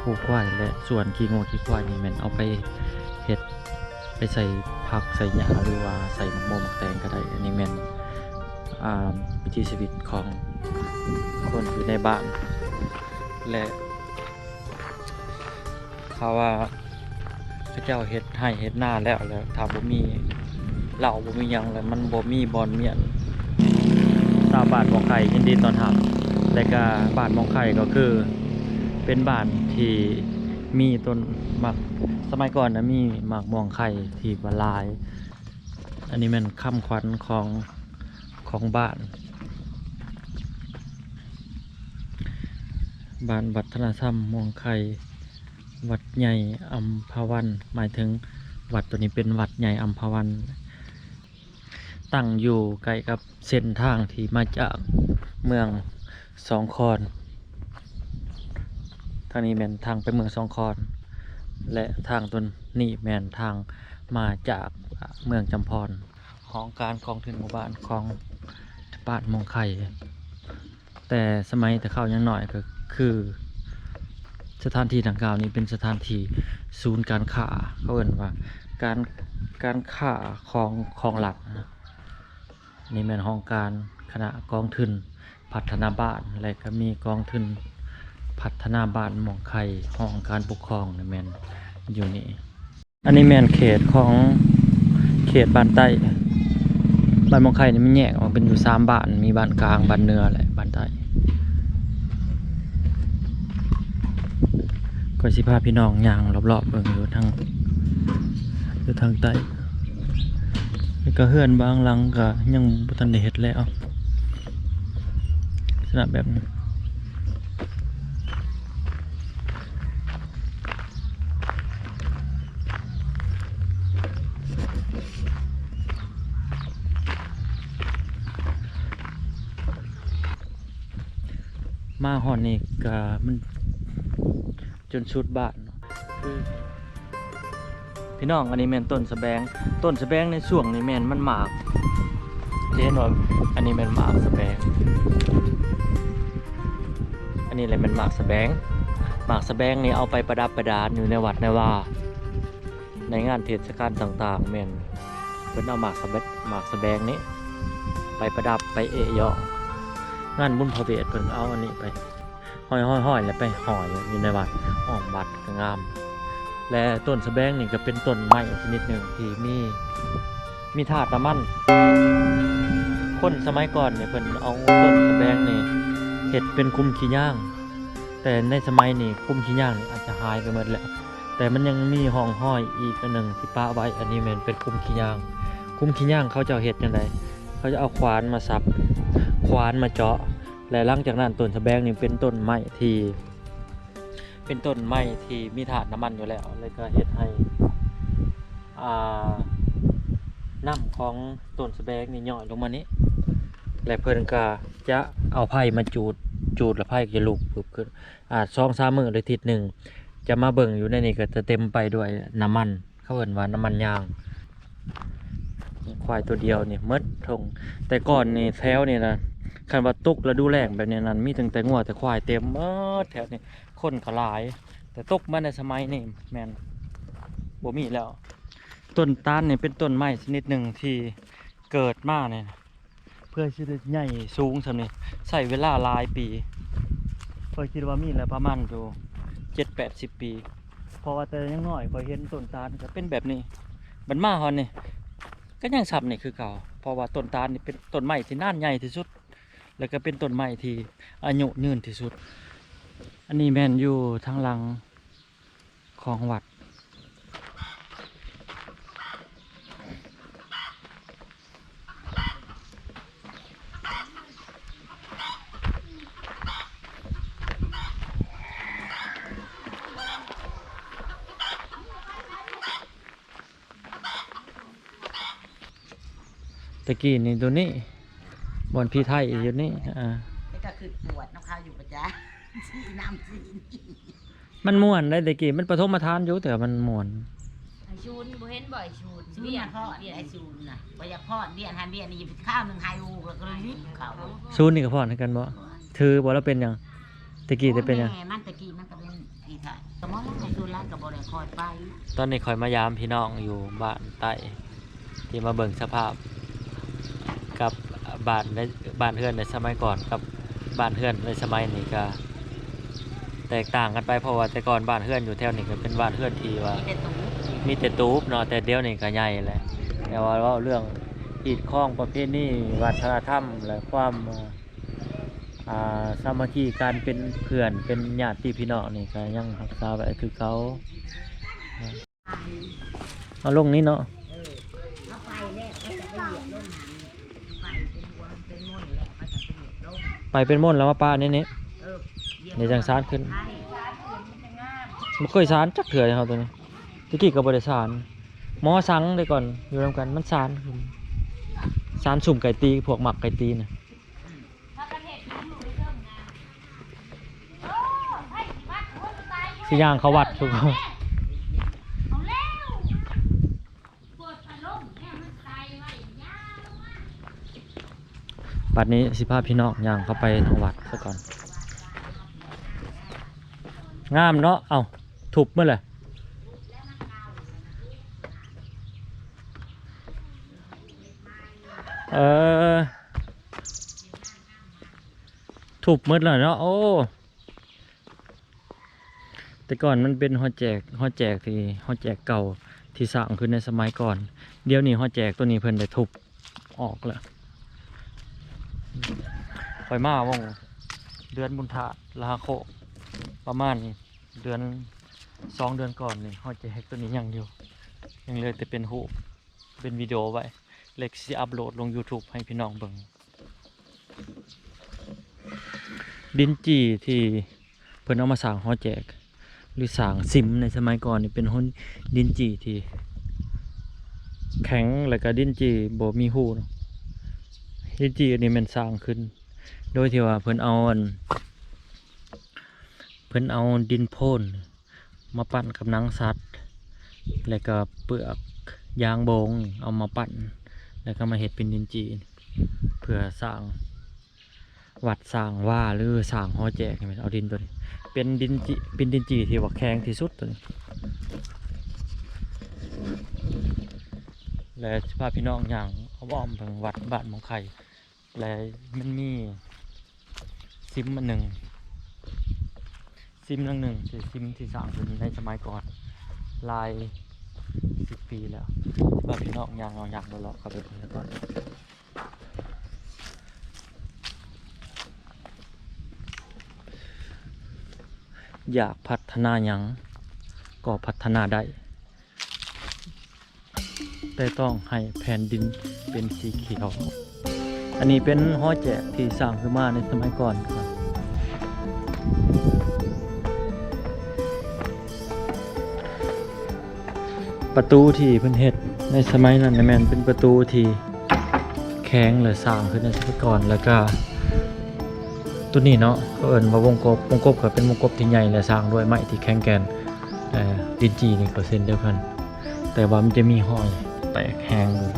ຜູກຄວາຍ ແລະ ສ່ວນຂີ້ງົວຂີ້ຄວາຍນີ້ແມ່ນເອົາໄປເຮັດ ໄປໃສ່ຜັກໃສ່ຫຍ້າ ຫຼືວ່າໃສ່ໝາກໂມໝາກແຕງກໍໄດ້. ອັນນີ້ແມ່ນ ອ່າ ວິຖີຊີວິດຂອງຄົນຢູ່ໃນບ້ານ ແລະ ຖ້າວ່າເຂົາເຈົ້າເຮັດໄຮ່ເຮັດນາແລ້ວ ແລ້ວຖ້າບໍ່ມີເລົ້າບໍ່ມີຫຍັງ ແລ້ວມັນບໍ່ມີບ່ອນມ້ຽນ. ຊາວບ້ານໝອງໄຂ່ຍິນດີຕ້ອນຮັບ ແລະກະບ້ານໝອງໄຂ່ກໍຄືເປັນບ້ານທີ່ມີຕົ້ນໝາກ ສະໄໝກ່ອນນະມີໝາກມ່ວງໄຂ່ທີ່ວ່າຫຼາຍ. ອັນນີ້ແມ່ນຄຳຂວັນຂອງ ຂອງບ້ານ ບ້ານວັດທະນະທຳມ່ວງໄຂ່ ວັດໃຫຍ່ອຳພະວັນ ໝາຍເຖິງວັດໂຕນີ້ເປັນວັດໃຫຍ່ອຳພະວັນ. ຕັ້ງຢູ່ໃກ້ກັບເສັ້ນທາງທີ່ມາຈາກເມືອງສອງຄອນ. ທາງນີ້ແມ່ນທາງໄປເມືອງສອງຄອນ ແລະ ທາງຕົວນີ້ແມ່ນທາງມາຈາກເມືອງຈຳພອນ. ຫ້ອງການກອງທຶນໝູ່ບ້ານຂອງບ້ານມ່ອງໄຂ່. ແຕ່ສະໄໝແຕ່ເຂົາຍັງນ້ອຍ ກໍຄືສະຖານທີ່ດັ່ງກ່າວນີ້ເປັນສະຖານທີ່ສູນການຄ້າ, ເຂົາເອີ້ນວ່າການ ການຄ້າຂອງ ຂອງລັດນະ. ນີ້ແມ່ນຫ້ອງການຄະນະກອງທຶນພັດທະນາບ້ານ ແລະ ກໍມີກອງທຶນພັດທະນາບ້ານມ່ອງໄຂ່, ຫ້ອງການປົກຄອງນີ້ແມ່ນຢູ່ນີ້. ອັນນີ້ແມ່ນເຂດຂອງ ເຂດບ້ານໃຕ້. ບ້ານໝອງໄຂ່ນີ້ມັນແຍກອອກເປັນຢູ່ສາມບ້ານ, ມີບ້ານກາງ, ບ້ານເໜືອ ແລະ ບ້ານໃຕ້. ຂ້ອຍຊິພາພີ່ນ້ອງຍ່າງລອບໆເບິ່ງຢູ່ທາງ ຢູ່ທາງໃຕ້. ແລ້ວກໍເຮືອນບາງຫຼັງກໍຍັງບໍ່ທັນໄດ້ເຮັດແລ້ວ ລັກສະນະແບບນີ້. ມາຮອດນີ້ກະມັນຈົນສຸດບ້ານເນາະ. ພີ່ນ້ອງ, ອັນນີ້ແມ່ນຕົ້ນສະແບງ. ຕົ້ນສະແບງໃນຊ່ວງນີ້ແມ່ນມັນໝາກ. ຈະເຫັນວ່າອັນນີ້ແມ່ນໝາກສະແບງ. ອັນນີ້ແຫຼະແມ່ນໝາກສະແບງ. ໝາກສະແບງນີ້ເອົາໄປປະດັບປະດາຢູ່ໃນວັດໃນວາ. ໃນງານເທດສະການຕ່າງໆ ແມ່ນເພິ່ນເອົາໝາກສະແບ- ໝາກສະແບງນີ້ໄປປະດັບ ໄປເອະເຍາະ. ງານບຸນພະເວດເພິ່ນເອົາອັນນີ້ໄປຫ້ອຍໆໆ ແລ້ວໄປຫ້ອຍຢູ່ໃນວັດ, ອ້ອມວັດກໍງາມ. ແລະ ຕົ້ນສະແບງນີ້ກໍເປັນຕົ້ນໄມ້ຊະນິດໜຶ່ງທີ່ມີ ມີທາດນ້ຳມັນ. ຄົນສະໄໝກ່ອນນີ້ເພິ່ນເອົາຕົ້ນສະແບງນີ້ເຮັດເປັນຄຸມຂີ້ຍາງ, ແຕ່ໃນສະໄໝນີ້ຄຸມຂີ້ຍາງນີ້ອາດຈະຫາຍໄປໝົດແລ້ວ. ແຕ່ມັນຍັງມີຮ່ອງຮອຍອີກອັນໜຶ່ງທີ່ປະໄວ້. ອັນນີ້ແມ່ນເປັນຄຸມຂີ້ຍາງ. ຄຸມຂີ້ຍາງເຂົາເຈົ້າເຮັດຈັ່ງໃດ? ເຂົາຈະເອົາຂວານມາສັບ, ຂວານມາເຈາະ ແລະ ຫຼັງຈາກນັ້ນຕົ້ນສະແບງນີ້ເປັນຕົ້ນໄມ້ທີ່ ເປັນຕົ້ນໄມ້ທີ່ມີທາດນ້ຳມັນຢູ່ແລ້ວ ແລ້ວກໍເຮັດໃຫ້ ອ່າ ນ້ຳຂອງຕົ້ນສະແບງນີ້ຍ້ອຍລົງມານີ້ ແລະ ເພິ່ນກໍຈະເອົາໄຟມາຈູດ, ຈູດແລ້ວໄຟກໍຈະລຸກປຶບຂຶ້ນ. ອາ ສອງສາມມື້ ຫຼື ທິດໜຶ່ງ ຈະມາເບິ່ງຢູ່ໃນນີ້ກໍຈະເຕັມໄປດ້ວຍນ້ຳມັນ, ເຂົາເອີ້ນວ່ານ້ຳມັນຍາງ. ຄວາຍຕົວດຽວນີ້ໝົດທົ່ງ. ແຕ່ກ່ອນນີ້ແຖວນີ້ນະ ຄັນວ່າຕົກລະດູແລ້ງແບບນີ້ນັ້ນ ມີຕັ້ງແຕ່ງົວແຕ່ຄວາຍເຕັມໝົດແຖວນີ້, ຄົນກໍຫຼາຍ. ແຕ່ຕົກມາໃນສະໄໝນີ້ແມ່ນບໍ່ມີແລ້ວ. ຕົ້ນຕານນີ້ເປັນຕົ້ນໄມ້ຊະນິດໜຶ່ງທີ່ເກີດມານີ້ ເພື່ອຊິໄດ້ໃຫຍ່ສູງສ່ຳນີ້ ໃຊ້ເວລາຫຼາຍປີ. ຂ້ອຍຄິດວ່າມີແລ້ວປະມານຢູ່ເຈັດແປດສິບປີ ເພາະວ່າແຕ່ຍັງນ້ອຍຂ້ອຍເຫັນຕົ້ນຕານກໍເປັນແບບນີ້, ບັດມາຮອດນີ້ກໍຍັງສ່ຳນີ້ຄືເກົ່າ. ເພາະວ່າຕົ້ນຕານນີ້ເປັນຕົ້ນໄມ້ທີ່ນານໃຫຍ່ທີ່ສຸດ ແລ້ວກໍເປັນຕົ້ນໄມ້ທີ່ອາຍຸຍືນທີ່ສຸດ. ອັນນີ້ແມ່ນຢູ່ທາງຫຼັງ ຂອງວັດ. ແຕ່ກີ້ນີ້ໂຕນີ້ ບ່ອນຜີໄທຢູ່ນີ້. ອ່າ ແລ້ວກໍຄືປວດນຳເຂົາຢູ່ປະຈະ ສີນ້ຳສີນີ້ ມັນມ່ວນໄດ໋ ແຕ່ກີ້ມັນປະຖົມມະຖານຢູ່ ແຕ່ວ່າມັນມ່ວນ. ໄອ້ຊູນ ບໍ່ເຫັນບໍ່ ໄອ້ຊູນ ສູນນະ ວຽນ ນະ ພໍ່ ວຽນ ໄອ້ສູນນະ ບໍ່ຢາກພໍດ ວຽນຫັ້ນວຽນນີ້ ຄາວໜຶ່ງໄຫ້ອອກ ແລ້ວກໍລີບເຂົ້າ. ສູນນີ້ກໍພ້ອນຄືກັນບໍ່? ຖືບໍ່ ລາວເປັນຫຍັງ? ແຕ່ກີ້ແຕ່ເປັນຫຍັງ? ແມ່ມັນແຕ່ກີ້ມັນກໍເປັນອີ່ຖ້າ ສະໝໍລາວ ໃນສ່ວນຫຼາຍກໍບໍ່ໄດ້ຄ່ອຍໄປ. ຕອນນີ້ຂ້ອຍມາຢາມພີ່ນ້ອງຢູ່ບ້ານໃຕ້ ທີ່ມາເບິ່ງສະພາບກັບບ້ານໃນ ບ້ານເຮືອນໃນສະໄໝກ່ອນກັບບ້ານເຮືອນໃນສະໄໝນີ້ ກະແຕກຕ່າງກັນໄປ. ເພາະວ່າແຕ່ກ່ອນບ້ານເຮືອນຢູ່ແຖວນີ້ກໍເປັນບ້ານເຮືອນທີ່ວ່າມີແຕ່ຕູບ ມີແຕ່ຕູບເນາະ, ແຕ່ດຽວນີ້ກໍໃຫຍ່ແລ້ວ. ແຕ່ວ່າເວົ້າເລື່ອງຮີດຄອງປະເພນີ ວັດທະນະທຳ ແລະ ຄວາມ ອ່າ ສາມັກຄີ ການເປັນເພື່ອນເປັນຍາດຕິພີ່ນ້ອງນີ້ກໍຍັງຮັກສາໄວ້ຄືເກົ່າ. ເອົາລົງນີ້ເນາະ ເອີ ເອົາໄປແລ້ວ ໄປເປັນມົນແລ້ວມາປະໃນນີ້. ເອີ ນີ້ຈັ່ງສານຂຶ້ນ ບໍ່ເຄີຍສານຈັກເທື່ອເຮົາໂຕນີ້. ແຕ່ກີ້ກໍບໍ່ໄດ້ສານ ໝໍສັງແຕ່ກ່ອນຢູ່ນຳກັນ ມັນສານຂຶ້ນ. ຊານຊຸມໄກ່ຕີ ພວກມັກໄກ່ຕີນະ. ຊິຍ່າງເຂົ້າວັດທຸກຄົນ. ບັດນີ້ຊິພາພີ່ນ້ອງຍ່າງເຂົ້າໄປທາງວັດຊະກ່ອນ. ງາມເນາະ. ເອົ້າ ທຸບໝົດເລີຍ. ເອີ ທຸບໝົດແລ້ວເນາະ. ໂອ້ ແຕ່ກ່ອນມັນເປັນຫໍແຈກ, ຫໍແຈກທີ່, ຫໍແຈກເກົ່າທີ່ສ້າງຂຶ້ນໃນສະໄໝກ່ອນ. ດຽວນີ້ຫໍແຈກໂຕນີ້ເພິ່ນໄດ້ທຸບອອກແລ້ວ. ຂ້ອຍມາວ່າງເດືອນບຸນທະລະຫະໂຄກ ປະມານເດືອນ, ສອງເດືອນກ່ອນນີ້, ຫໍແຈກໂຕນີ້ຍັງຢູ່, ຍັງເຫຼືອແຕ່ເປັນຮູບ ເປັນວິດີໂອໄວ້ ແລ້ວຊິອັບໂຫຼດລົງຢູທູບໃຫ້ພີ່ນ້ອງເບິ່ງ. ດິນຈີ່ທີ່ເພິ່ນເອົາມາສ້າງຫໍແຈກ ຫຼື ສ້າງຊິມໃນສະໄໝກ່ອນນີ້ ເປັນຫີນ, ດິນຈີ່ທີ່ແຂງ ແລ້ວກະດິນຈີ່ບໍ່ມີຮູເນາະ. ດິນຈີ່ອັນນີ້ແມ່ນສ້າງຂຶ້ນໂດຍທີ່ວ່າເພິ່ນເອົາອັນ, ເພິ່ນເອົາດິນໂພນ ມາປັ້ນກັບໜັງສັດ ແລ້ວກໍເປືອກຢາງໂບງ ເອົາມາປັ້ນ ແລ້ວກໍມາເຮັດເປັນດິນຈີ່ ເພື່ອສ້າງວັດ ສ້າງວາ ຫຼື ສ້າງຫໍແຈກນີ້. ເອົາດິນໂຕນີ້ ເປັນດິນຈີ່, ເປັນດິນຈີ່ທີ່ວ່າແຂງທີ່ສຸດໂຕນີ້. ແລະ ຊິພາພີ່ນ້ອງຍ່າງອ້ອມໆເບິ່ງວັດບ້ານໝອງໄຂ່. ແລະ ມັນມີຊິມອັນໜຶ່ງ, ຊິມຫຼັງໜຶ່ງທີ່, ຊິມທີ່ສ້າງຂຶ້ນໃນສະໄໝກ່ອນຫຼາຍສິບປີແລ້ວ. ຊິພາພີ່ນ້ອງຍ່າງເລາະ, ຍ່າງເລາະເຂົ້າໄປເບິ່ງກ່ອນ. ຢາກພັດທະນາຫຍັງກໍພັດທະນາໄດ້. ແຕ່ຕ້ອງໃຫ້ແຜ່ນດິນເປັນສີຂຽວ. ອັນນີ້ເປັນຫໍແຈກທີ່ສ້າງຂຶ້ນມາໃນສະໄໝກ່ອນ. ປະຕູທີ່ເພິ່ນເຮັດໃນສະໄໝນັ້ນນະ ແມ່ນເປັນປະຕູທີ່ແຂງ ແລະ ສ້າງຂຶ້ນໃນສະໄໝກ່ອນ. ແລ້ວກະໂຕນີ້ເນາະ ເຂົາເອີ້ນວ່າວົງກົບ. ວົງກົບກໍເປັນວົງກົບທີ່ໃຫຍ່ ແລະ ສ້າງດ້ວຍໄມ້ທີ່ແຂງແກ່ນ. ເອີ ດິນຈີ່ນີ້ກໍເຊັ່ນດຽວກັນ ແຕ່ວ່າມັນຈະມີຮອຍແຕກແຮງຢູ່.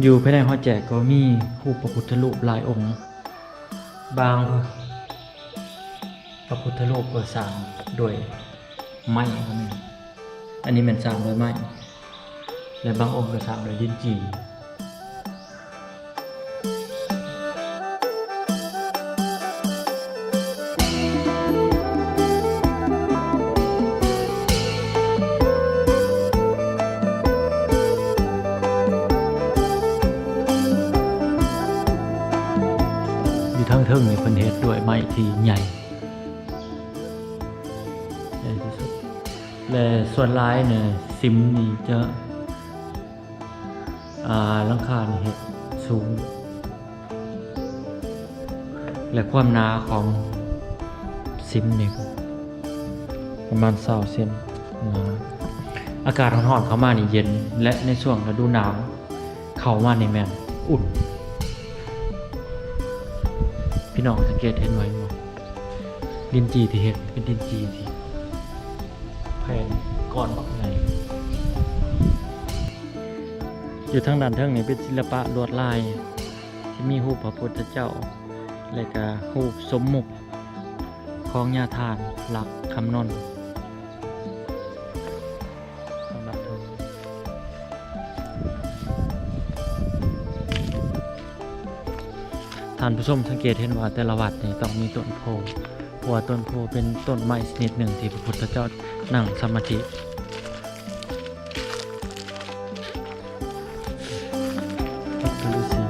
ຢູ່ພາຍໃນຫໍແຈກກໍມີຮູບພະພຸດທະຮູບຫຼາຍອົງ. ບາງພະພຸດທະຮູບກໍສ້າງດ້ວຍໄມ້ກໍມີ. ອັນນີ້ແມ່ນສ້າງດ້ວຍໄມ້ ແລະ ບາງອົງກໍສ້າງດ້ວຍດິນຈີ່. ຢູ່ທາງເທິງນີ້ເພິ່ນເຮັດດ້ວຍໄມ້ທີ່ໃຫຍ່ ໃຫຍ່ທີ່ສຸດ ແລະ ສ່ວນຫຼາຍນີ້ ຊິມນີ້ຈະ ອ່າ ຫຼັງຄານີ້ເຮັດສູງ ແລະ ຄວາມໜາຂອງຊິມນີ້ປະມານຊາວເຊັນໜາ. ອາກາດຮ້ອນໆເຂົ້າມານີ້ເຢັນ ແລະ ໃນຊ່ວງລະດູໜາວເຂົ້າມານີ້ແມ່ນອຸ່ນ. ພີ່ນ້ອງສັງເກດເຫັນໄວ້ບໍ່? ດິນຈີ່ທີ່ເຮັດເປັນດິນຈີ່ທີ່ແຜ່ນກ້ອນບັກໃຫຍ່. ຢູ່ທາງດ້ານເທິງນີ້ເປັນສິລະປະລວດລາຍ ທີ່ມີຮູບພະພຸດທະເຈົ້າ ແລະ ກະຮູບສົມມຸກຂອງຍາທ່ານ ລັກ ຄຳນົນ. ທ່ານຜູ້ຊົມສັງເກດເຫັນວ່າແຕ່ລະວັດນີ້ຕ້ອງມີຕົ້ນໂພ, ເພາະວ່າຕົ້ນໂພເປັນຕົ້ນໄມ້ຊະນິດໜຶ່ງທີ່ພະພຸດທະເຈົ້ານັ່ງສະມາທິ. ວັດຜາລືສີ.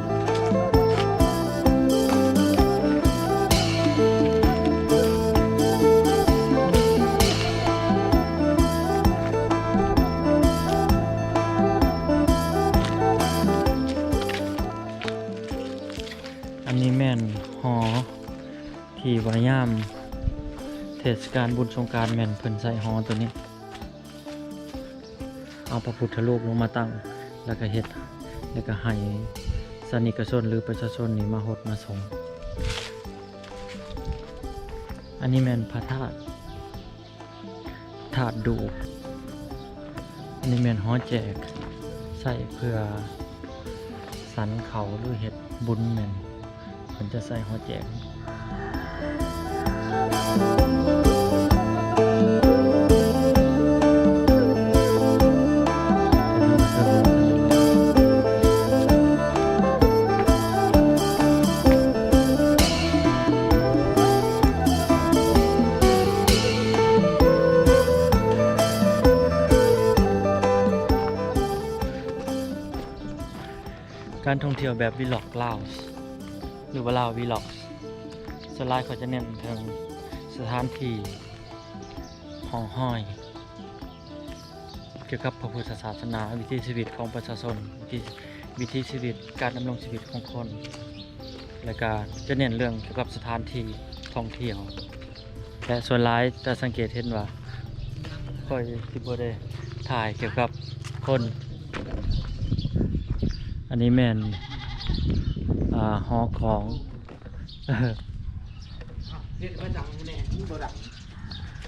ເທດສະການບຸນສົງການແມ່ນເພິ່ນໃສ່ຫໍໂຕນີ້ ເອົາພະພຸດທະຮູບລົງມາຕັ້ງ ແລ້ວກະເຮັດ ແລ້ວກະໃຫ້ສາທາລະນິກະຊົນ ຫຼື ປະຊາຊົນນີ້ມາຫົດມາສົງ. ອັນນີ້ແມ່ນພະທາດ ທາດດູກ. ອັນນີ້ແມ່ນຫໍແຈກ ໃຊ້ເພື່ອສັນເຂົ້າ ຫຼື ເຮັດບຸນ ແມ່ນເພິ່ນຈະໃຊ້ຫໍແຈກ. ການທ່ອງທ່ຽວແບບວີລັອກລາວ ຫຼືວ່າລາວວີລັອກ ສ່ວນຫຼາຍເຂົາຈະເນັ້ນເຖິງສະຖານທີ່ ຮ່ອງຮອຍກ່ຽວກັບພະພຸດທະສາສະໜາ, ວິຖີຊີວິດຂອງປະຊາຊົນ, ວິຖີ ວິຖີຊີວິດ, ການດຳລົງຊີວິດຂອງຄົນ, ແລະກະຈະເນັ້ນເລື່ອງກ່ຽວກັບສະຖານທີ່ທ່ອງທ່ຽວ. ແລະສ່ວນຫຼາຍຈະສັງເກດເຫັນວ່າ ຂ້ອຍຊິບໍ່ໄດ້ຖ່າຍກ່ຽວກັບຄົນ. ອັນນີ້ແມ່ນ ອ່າ ຫໍຂອງ ເຮັດມາຈັ່ງແນ່ ມັນບໍ່ດັງ.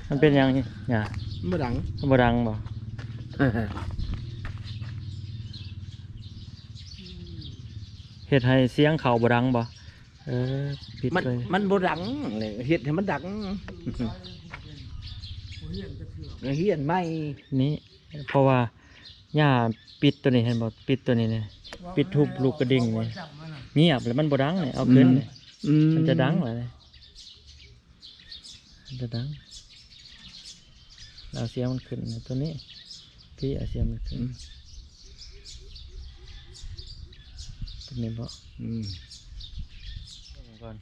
ມັນເປັນຫຍັງນີ້ຫຍ້າ? ມັນບໍ່ດັງ. ມັນບໍ່ດັງບໍ່? ເຮັດໃຫ້ສຽງເຂົ້າບໍ່ດັງບໍ່? ເອີ ປິດ ມັນ ເລີຍ ມັນບໍ່ດັງເລີຍ ເຮັດໃຫ້ມັນດັງ. ຮຽນໃໝ່ນີ້ ເພາະວ່າຫຍ້າປິດໂຕນີ້ ເຫັນບໍ່? ປິດໂຕນີ້ນີ້ ປິດຮູບລູກກະດິ່ງນີ້ ງຽບແລ້ວມັນບໍ່ດັງນີ້. ເອົາຂຶ້ນນີ້ ອືມ ມັນຈະດັງແລ້ວນີ້ ມັນຈະດັງ. ເອົາສຽງມັນຂຶ້ນໂຕນີ້ ພີ້ເອົາສຽງມັນຂຶ້ນ ອືມ ໂຕນີ້ບໍ? ອືມ ເບິ່ງກ່ອນ.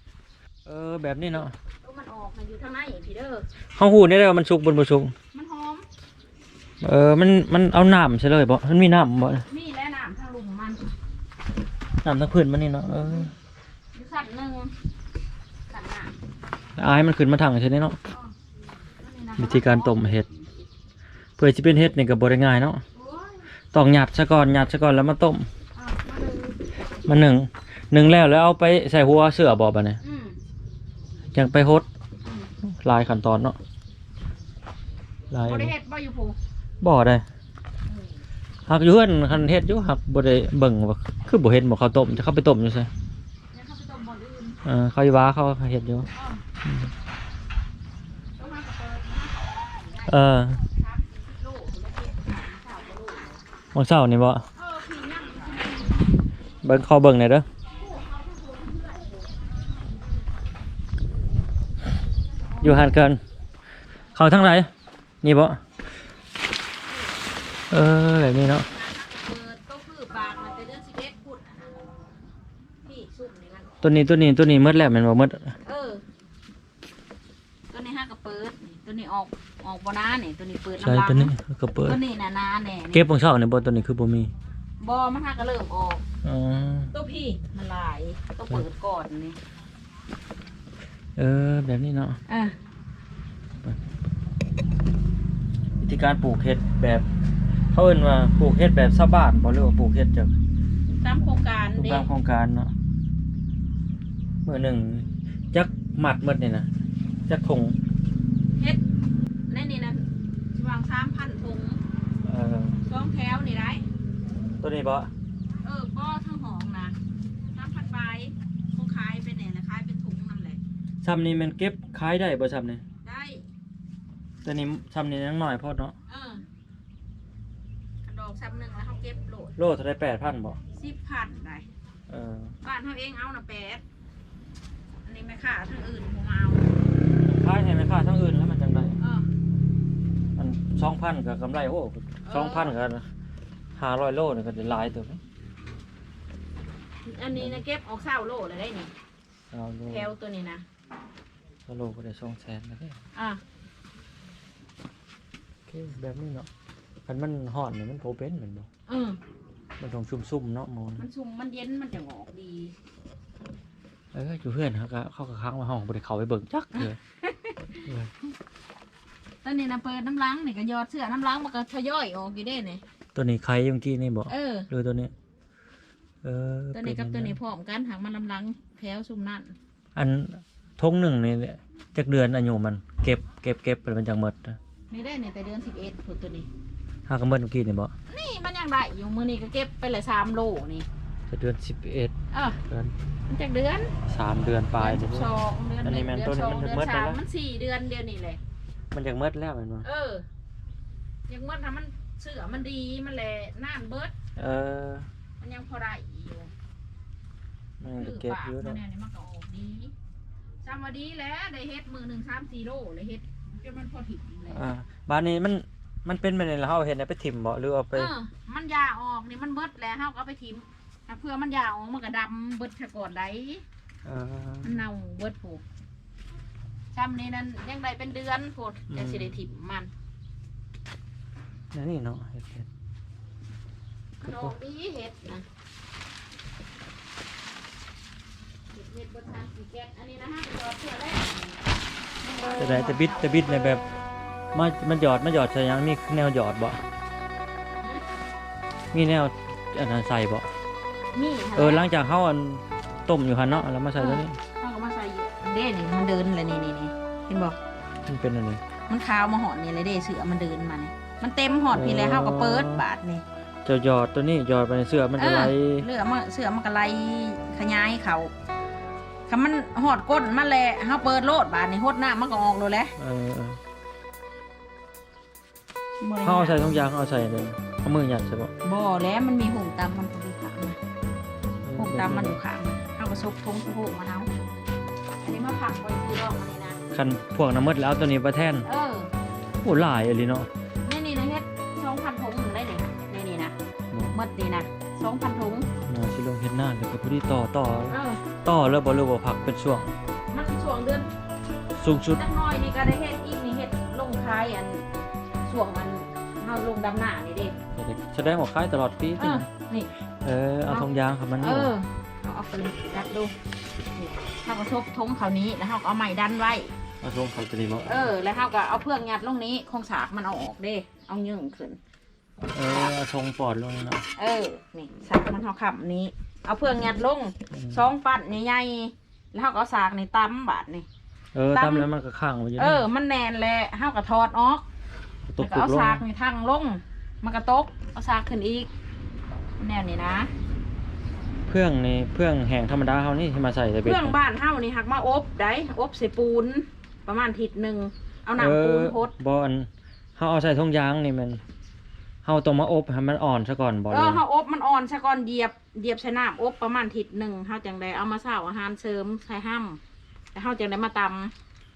ເອີ ແບບນີ້ເນາະ. ໂຕມັນອອກນະ ຢູ່ທາງໃນພີ້ເດີ. ເຮົາຮູ້ໄດ້ວ່າມັນສຸກ ມັນບໍ່ສຸກ? ມັນຫອມ. ເອີ ມັນ ມັນເອົານ້ຳໃສ່ເລີຍບໍ? ມັນມີນ້ຳບໍ? ມີແຫຼະ ນ້ຳທາງລຸ່ມມັນ ນ້ຳທາງພື້ນມັນນີ້ເນາະ. ເອີ ຢູ່ຊັ້ນໜຶ່ງ ຊັ້ນໜ້າ ເອົາໃຫ້ມັນຂຶ້ນມາທັງຊີ້ເນາະ. ເອີ ວິທີການຕົ້ມເຫັດ ເພື່ອຊິເປັນເຫັດນີ້ກໍບໍ່ໄດ້ງ່າຍເນາະ. ໂອ້ຍ ຕ້ອງຫຍັດຊະກ່ອນ ຫຍັດຊະກ່ອນແລ້ວມາຕົ້ມ. ເອີ ມາໜຶ້ງ ມາໜຶ້ງ ໜຶ້ງແລ້ວ ແລ້ວເອົາໄປໃສ່ຫົວເສື້ອບໍບາດນີ້? ອືມ ຈັ່ງໄປຫົດ. ອືມ ຫຼາຍຂັ້ນຕອນເນາະ ຫຼາຍ. ບໍ່ໄດ້ເຮັດບໍ່ຢູ່ພູ? ບໍ່ໄດ້. ເອີ ຫາກຢູ່ເຮືອນຄັນເຮັດຢູ່ ຫາກບໍ່ໄດ້ເບິ່ງວ່າ ຄືບໍ່ເຫັນບໍ່ເຂົາຕົ້ມ ຈະເຂົາໄປຕົ້ມຢູ່ໃສ? ເອີ ເຂົາຢູ່ວ່າເຂົາເຮັດຢູ່. ເອີ ມື້ເຊົ້ານີ້ບໍ? ເບິ່ງ ຂໍເບິ່ງແດ່ເດີ. ຢູ່ຫັ້ນເກີນ ເຂົ້າທາງໃດ? ນີ້ບໍ? ເອີ ແບບນີ້ເນາະ. ໂຕນີ້ ໂຕນີ້ ໂຕນີ້ໝົດແລ້ວແມ່ນບໍ່? ໝົດ. ເອີ ໂຕນີ້ຫາກະເປີດ ໂຕນີ້ອອກ ອອກບໍ່ນານີ້ ໂຕນີ້ເປີດນຳຫຼັງ. ໂຕນີ້ຫາກະເປີດ ໂຕນີ້ນະນາແນ່. ເກັບມື້ເຊົ້ານີ້ບໍ່? ໂຕນີ້ຄືບໍ່ມີ. ບໍ່ ມັນຫາກະເລີ່ມອອກ. ອໍ ໂຕພີ້ມັນຫຼາຍ ໂຕເປີດກ່ອນນີ້. ເອີ ແບບນີ້ເນາະ. ເອີ ວິທີການປູກເຫັດແບບ ເຂົາເອີ້ນວ່າປູກເຫັດແບບຊາວບ້ານບໍ ຫຼືວ່າປູກເຫັດຈາກ ຕາມໂຄງການເດ້? ຕາມໂຄງການເນາະ. ມື້ໜຶ່ງຈັກມັດໝົດນີ້ນະ ຈັກຖົງ? ເຫັດໃນນີ້ນະ ຊິວ່າສາມພັນຖົງ. ເອີ ສອງແຖວນີ້ໄດ໋. ໂຕນີ້ບໍ? ເອີ ບໍ່ ທາງຫ້ອງນະ ສາມພັນປາຍ. ເຂົາຂາຍເປັນແນ່ລະ ຂາຍເປັນຖົງນຳແຫຼະ. ຊ່ຳນີ້ແມ່ນເກັບຂາຍໄດ້ບໍ່ ຊ່ຳນີ້? ໄດ້. ໂຕນີ້ຊ່ຳນີ້ຍັງນ້ອຍໂພດເນາະ. ເອີ ຄັນດອກຊ່ຳໜຶ່ງລະເຮົາເກັບໂລດ. ໂລເທົ່າໃດ? ແປດພັນບໍ? ສິບພັນໄດ໋. ເອີ ບ້ານເຮົາເອງເອົານະແປດ. ອັນນີ້ແມ່ຄ້າທາງອື່ນບໍ່ມາເອົາ. ຂາຍໃຫ້ແມ່ຄ້າທາງອື່ນແລ້ວມັນຈັ່ງໄດ້. ເອີ ອັນສອງພັນກໍກຳໄລ. ໂອ້ ເອີ ສອງພັນກໍຫ້າຮ້ອຍໂລນີ້ກໍໄດ້ຫຼາຍເຕີບ. ອັນນີ້ນະເກັບອອກຊາວໂລແລ້ວໄດ໋ນີ້. ຊາວໂລ ແຖວໂຕນີ້ນະ ຊາວໂລກໍໄດ້ສອງແສນແລ້ວເດ້. ອ່າ ໂອເຄ ແບບນີ້ເນາະ. ຄັນມັນຮ້ອນນີ້ມັນບໍ່ເປັນແມ່ນບໍ່? ເອີ ມັນຕ້ອງຊຸ່ມໆເນາະ. ມັນຊຸ່ມ ມັນເຢັນ ມັນຈັ່ງອອກດີ. ເອີ ຢູ່ເຮືອນເຮົາກໍ ເຂົາກໍຂັງໄວ້ ເຮົາບໍ່ໄດ້ເຂົ້າໄປເບິ່ງຈັກເທື່ອ. ເອີ ຕົວນີ້ນະ ເປີດນຳຫຼັງ ນີ້ກໍຫຍອດເຊື້ອນຳຫຼັງ ມັນກໍທະຍອຍອອກຢູ່ເດ້ນີ້. ຕົວນີ້ໄຂ່ເມື່ອກີ້ນີ້ບໍ່? ເອີ ຫຼືຕົວນີ້? ເອີ ຕົວນີ້ກັບຕົວນີ້ພ້ອມກັນ ຫາກມັນນຳຫຼັງແຖວຊຸມນັ້ນ. ອັນຖົງໜຶ່ງນີ້ຈັກເດືອນອາຍຸມັນ? ເກັບ ເກັບ ເກັບແລ້ວມັນຈັ່ງໝົດ? ນີ້ເດ້ນີ້ ແຕ່ເດືອນສິບເອັດພຸ້ນ ຕົວນີ້. ຫາກະໝົດເມື່ອກີ້ນີ້ບໍ່? ນີ້ມັນຍັງໄດ້ຢູ່ ມື້ນີ້ກໍເກັບໄປແລ້ວສາມໂລນີ້. ແຕ່ເດືອນສິບເອັດ ເອີ ເດືອນ ມັນຈັກເດືອນ? ສາມເດືອນປາຍ. ເດືອນສອງ ເດືອນໜຶ່ງ ເດືອນສອງ ເດືອນສາມ ມັນສີ່ເດືອນດຽວນີ້ແຫຼະ. ມັນຢາກໝົດແລ້ວແມ່ນບໍ່? ເອີ ຢາກໝົດ ຖ້າມັນເຊື້ອມັນດີ ມັນແຫຼະນານເບິດ. ເອີ ມັນຍັງພໍໄດ້ຢູ່. ມັນກໍເກັບຢູ່ເນາະ. ແນວນີ້ມັນກໍອອກດີ ຊ້ຳວ່າດີແຫຼະ ໄດ້ເຮັດມື້ໜຶ່ງສາມສີ່ໂລ ແລ້ວເຮັດຈົນມັນພໍຖິ້ມແລ້ວ. ອ່າ ບາດນີ້ມັນ ມັນເປັນແບບນີ້ແລ້ວ ເຮົາເຮັດໃຫ້ໄປຖິ້ມບໍ່ ຫຼືເອົາໄປ? ເອີ ມັນຢາອອກນີ້ ມັນເບິດແລ້ວ ເຮົາກໍເອົາໄປຖິ້ມ. ຖ້າເພື່ອມັນຢາອອກ ມັນກໍດຳເບິດຊະກ່ອນໄດ໋. ເອີ ມັນເນົ່າເບິດພຸ້ນ. ຊ້ຳນີ້ນັ້ນຍັງໄດ້ເປັນເດືອນພຸ້ນ ອືມ ຈັ່ງຊິໄດ້ຖິ້ມມັນ. ແນວນີ້ເນາະ ເຮັດ ເຮັດ ມັນອອກດີເຫັດນະ. ເຮັດບໍ່ທັນຊິແກະ ອັນນີ້ນະ ຫາໄປຫຍອດເທື່ອແລ້ວ. ແຕ່ໃດ ແຕ່ບິດ ແຕ່ບິດໃນແບບ ມາ ມາຫຍອດ ມາຫຍອດໃສ່ຫຍັງ? ມີແນວຫຍອດບໍ່? ມີແນວອັນນັ້ນໃສ່ບໍ່? ມີ. ເອີ ຫຼັງຈາກເຮົາອັນຕົ້ມຢູ່ຫັ້ນເນາະ ແລ້ວມາໃສ່ຕົວນີ້ ເຮົາກໍມາໃສ່ເດ້. ນີ້ມັນເດີນແລ້ວ ນີ້ໆໆ ເຫັນບໍ່? ມັນເປັນອັນນີ້ ມັນຄາວມາຮອດນີ້ແຫຼະເດ້ ເຊື້ອມັນເດີນມານີ້ ມັນເຕັມຮອດພີ້ແລ້ວ ເຮົາກໍເປີດບາດນີ້. ເຈົ້າຫຍອດຕົວນີ້ ຫຍອດໄປໃນເຊື້ອ ມັນຈະໄຫຼ ເອີ ເຊື້ອມັນກໍໄຫຼຂະຫຍາຍເຂົ້າ. ຄັນມັນຮອດກົ້ນມັນແລ້ວ ເຮົາເປີດໂລດ ບາດນີ້ຫົດນ້ຳມັນກໍອອກໂລດແຫຼະ. ເອີ ເຮົາເອົາໃສ່ຖົງຢາງ ເຮົາເອົາໃສ່ອັນນັ້ນ ເອົາມືຍັດໃສ່ບໍ່? ບໍ່ແຫຼະ ມັນມີໂຮງຕຳມັນຢູ່ຂ້າງນະ ໂຮງຕຳມັນຢູ່ຂ້າງນະ ເຮົາກໍສົກຖົງສະໂພກມາເອົາ. ອັນນີ້ມາພັກໄວ້ທີ່ຮ່ອງອັນນີ້ນະ ຄັນພວກນັ້ນໝົດແລ້ວ ເອົາຕົວນີ້ໄປແທນ. ເອີ ໂອ້ ຫຼາຍອີ່ຫຼີເນາະ. ນີ້ ນີ້ນະ ເຮັດສອງພັນຖົງໜຶ່ງໄດ້ນີ້ ນີ້ ນີ້ນະ ໝົດນີ້ນະ ສອງພັນຖົງ. ໜ້າຊິລົງເຮັດນານ ແລ້ວກໍພໍດີຕໍ່ ຕໍ່ ເອີ ຕໍ່ເລີຍບໍ່ ຫຼືວ່າພັກເປັນຊ່ວງ? ມັນຊ່ວງເດືອນສູງສຸດ ຈັກໜ້ອຍນີ້ກໍໄດ້ເຮັດອີກນີ້ ເຮັດລົງຂາຍອັນ ຊ່ວງອັນເຮົາລົງດຳນານີ້ເດ້. ສະແດງວ່າຂາຍຕະຫຼອດປີຕິ? ເອີ ນີ້ ເອີ ເອົາຖົງຢາງເຂົ້າມານີ້. ເອີ ເຮົາເອົາຂຶ້ນຈັບດູ ນີ້ ເຮົາກໍສົກຖົງເຂົ້ານີ້ ແລ້ວເຮົາກໍເອົາໄມ້ດັນໄວ້. ເອົາຖົງເຂົ້າຕົວນີ້ບໍ່? ເອີ ແລ້ວເຮົາກໍເອົາເຟືອກຍັດລົງນີ້ ຂອງສາກມັນເອົາອອກເດ້ ເອົາຍື່ນຂຶ້ນ. ເອີ ເອົາຖົງປອດລົງນີ້ເນາະ. ເອີ ນີ້ສາກມັນເຮົາຄ້ຳນີ້ ເອົາເຟືອກຍັດລົງ ອືມ ສອງປັ້ນໃຫຍ່ໆ ແລ້ວເຮົາກໍເອົາສາກນີ້ຕຳບາດນີ້. ເອີ ຕຳ ຕຳແລ້ວມັນກໍຄ້າງໄວ້ຢູ່. ເອີ ມັນແໜ້ນແຫຼະ ເຮົາກໍຖອດອອກ ແລ້ວກໍເອົາສາກນີ້ທັງລົງ ມັນກໍຕົກ ເອົາສາກຂຶ້ນອີກ ແນວນີ້ນະ. ເຟືອກນີ້ ເຟືອກແຫ້ງທຳມະດາເຮົານີ້ ທີ່ມາໃສ່ໃສ່ເບັດ ເຟືອກບ້ານເຮົານີ້ຫາກມາອົບໄດ໋ ອົບໃສ່ປູນປະມານທິດໜຶ່ງ ເອົານ້ຳ ເອີ ປູນຫົດ. ບໍ່ ອັນ ເຮົາເອົາໃສ່ຖົງຢາງນີ້ແມ່ນ ເຮົາຕ້ອງມາອົບໃຫ້ມັນອ່ອນຊະກ່ອນບໍ່? ເອີ ເຮົາອົບມັນອ່ອນຊະກ່ອນ ຢຽບ ຢຽບໃສ່ນ້ຳອົບປະມານທິດໜຶ່ງ ເຮົາຈັ່ງໄດ້ເອົາມາເຊົາອາຫານເສີມໃສ່ຫ້ຳ ແລ້ວເຮົາຈັ່ງໄດ້ມາຕຳ.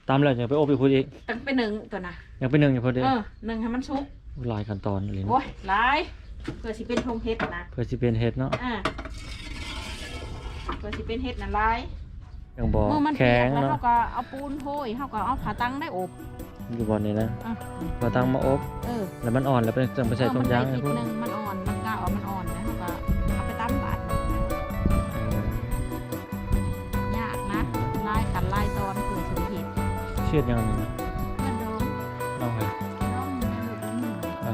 ຕຳແລ້ວຍັງໄປອົບຢູ່ພຸ້ນອີກ? ຕ້ອງໄປໜຶ້ງຕົວນະ ຍັງໄປໜຶ້ງຢູ່ພຸ້ນອີກ? ເອີ ໜຶ້ງໃຫ້ມັນສຸກ. ໂອ້ ຫຼາຍຂັ້ນຕອນອີ່ຫຼີ ໂອ້ຍ ຫຼາຍ ເພື່ອຊິເປັນຖົງເຫັດນະ ເພື່ອຊິເປັນເຫັດເນາະ. ອ່າ ເພື່ອຊິເປັນເຫັດນັ້ນຫຼາຍ ຍັງບໍ່ ມື້ມັນ ແຂງເນາະ ປຽກແລ້ວເຮົາກໍເອົາປູນໂຮຍ ເຮົາກໍເອົາຜ້າຕັງໄດ້ອົບ ຢູ່ບ່ອນນີ້ນະ. ອ່ະ ເອົາຕັ້ງມາອົບ ເອີ ແລ້ວມັນອ່ອນ ແລ້ວໄປ ຈັ່ງໄປໃສ່ຖົງຢາງໃຫ້ເພິ່ນ. ເອີ ມັນອ່ອນ ມັນກະວ່າມັນອ່ອນ ແລ້ວເຮົາກໍເອົາໄປຕຳບາດ. ເອີ ຍາກນະ ຫຼາຍຂັ້ນຫຼາຍຕອນເພື່ອຊິເຮັດ. ເຮັດຫຍັງນີ້ນະ? ເຮັດດອງ. ດອງໃຜ? ດອງ. ເອີ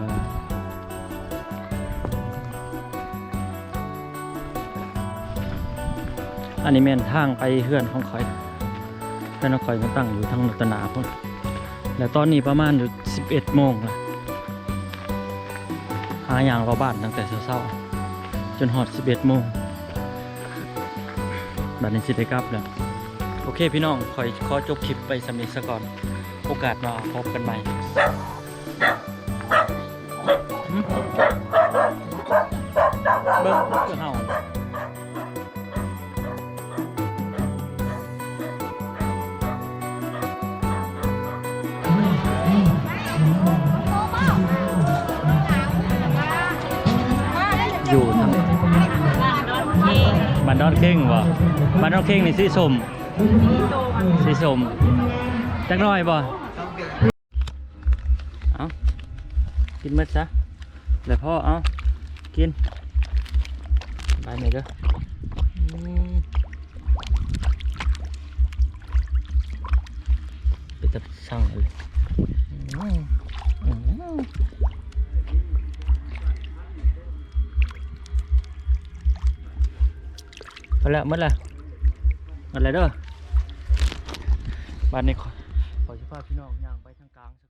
ອັນນີ້ແມ່ນທາງໄປເຮືອນຂອງຂ້ອຍ. ເຮືອນຂອງຂ້ອຍມັນຕັ້ງຢູ່ທາງຕະໜ້າພຸ້ນ ແລະ ຕອນນີ້ປະມານຢູ່ສິບເອັດໂມງລະ. ຫາຍ່າງເລາະບ້ານຕັ້ງແຕ່ເຊົ້າໆ ຈົນຮອດສິບເອັດໂມງ. ບັດນີ້ຊິໄດ້ກັບແລ້ວ. ໂອເຄ ພີ່ນ້ອງ ຂ້ອຍຂໍຈົບຄລິບໄປສ່ຳນີ້ສາກ່ອນ. ໂອກາດໜ້າພົບກັນໃໝ່. ຫຶ? ເບິ່ງຄືເຮົາ ຢູ່ທາງ ບ້ານດອນເຄັງບໍ່? ບ້ານດອນເຄັງນີ້ສີສົ້ມ ສີສົ້ມ ຈັກໜ້ອຍບໍ່? ເອົາ ກິນໝົດຊະ ແລ້ວພໍ ເອົາ ກິນ ບາຍແມ່ເດີ. ອືມ ເປັນຕາຊັງເລີຍ. ອື ອືມ ອືມ ເອົາລະ ໝົດລະ ໝົດລະເດີ. ບາດນີ້ ຂ້ອຍ ຂ້ອຍຊິພາພີ່ນ້ອງຍ່າງໄປທາງກາງ.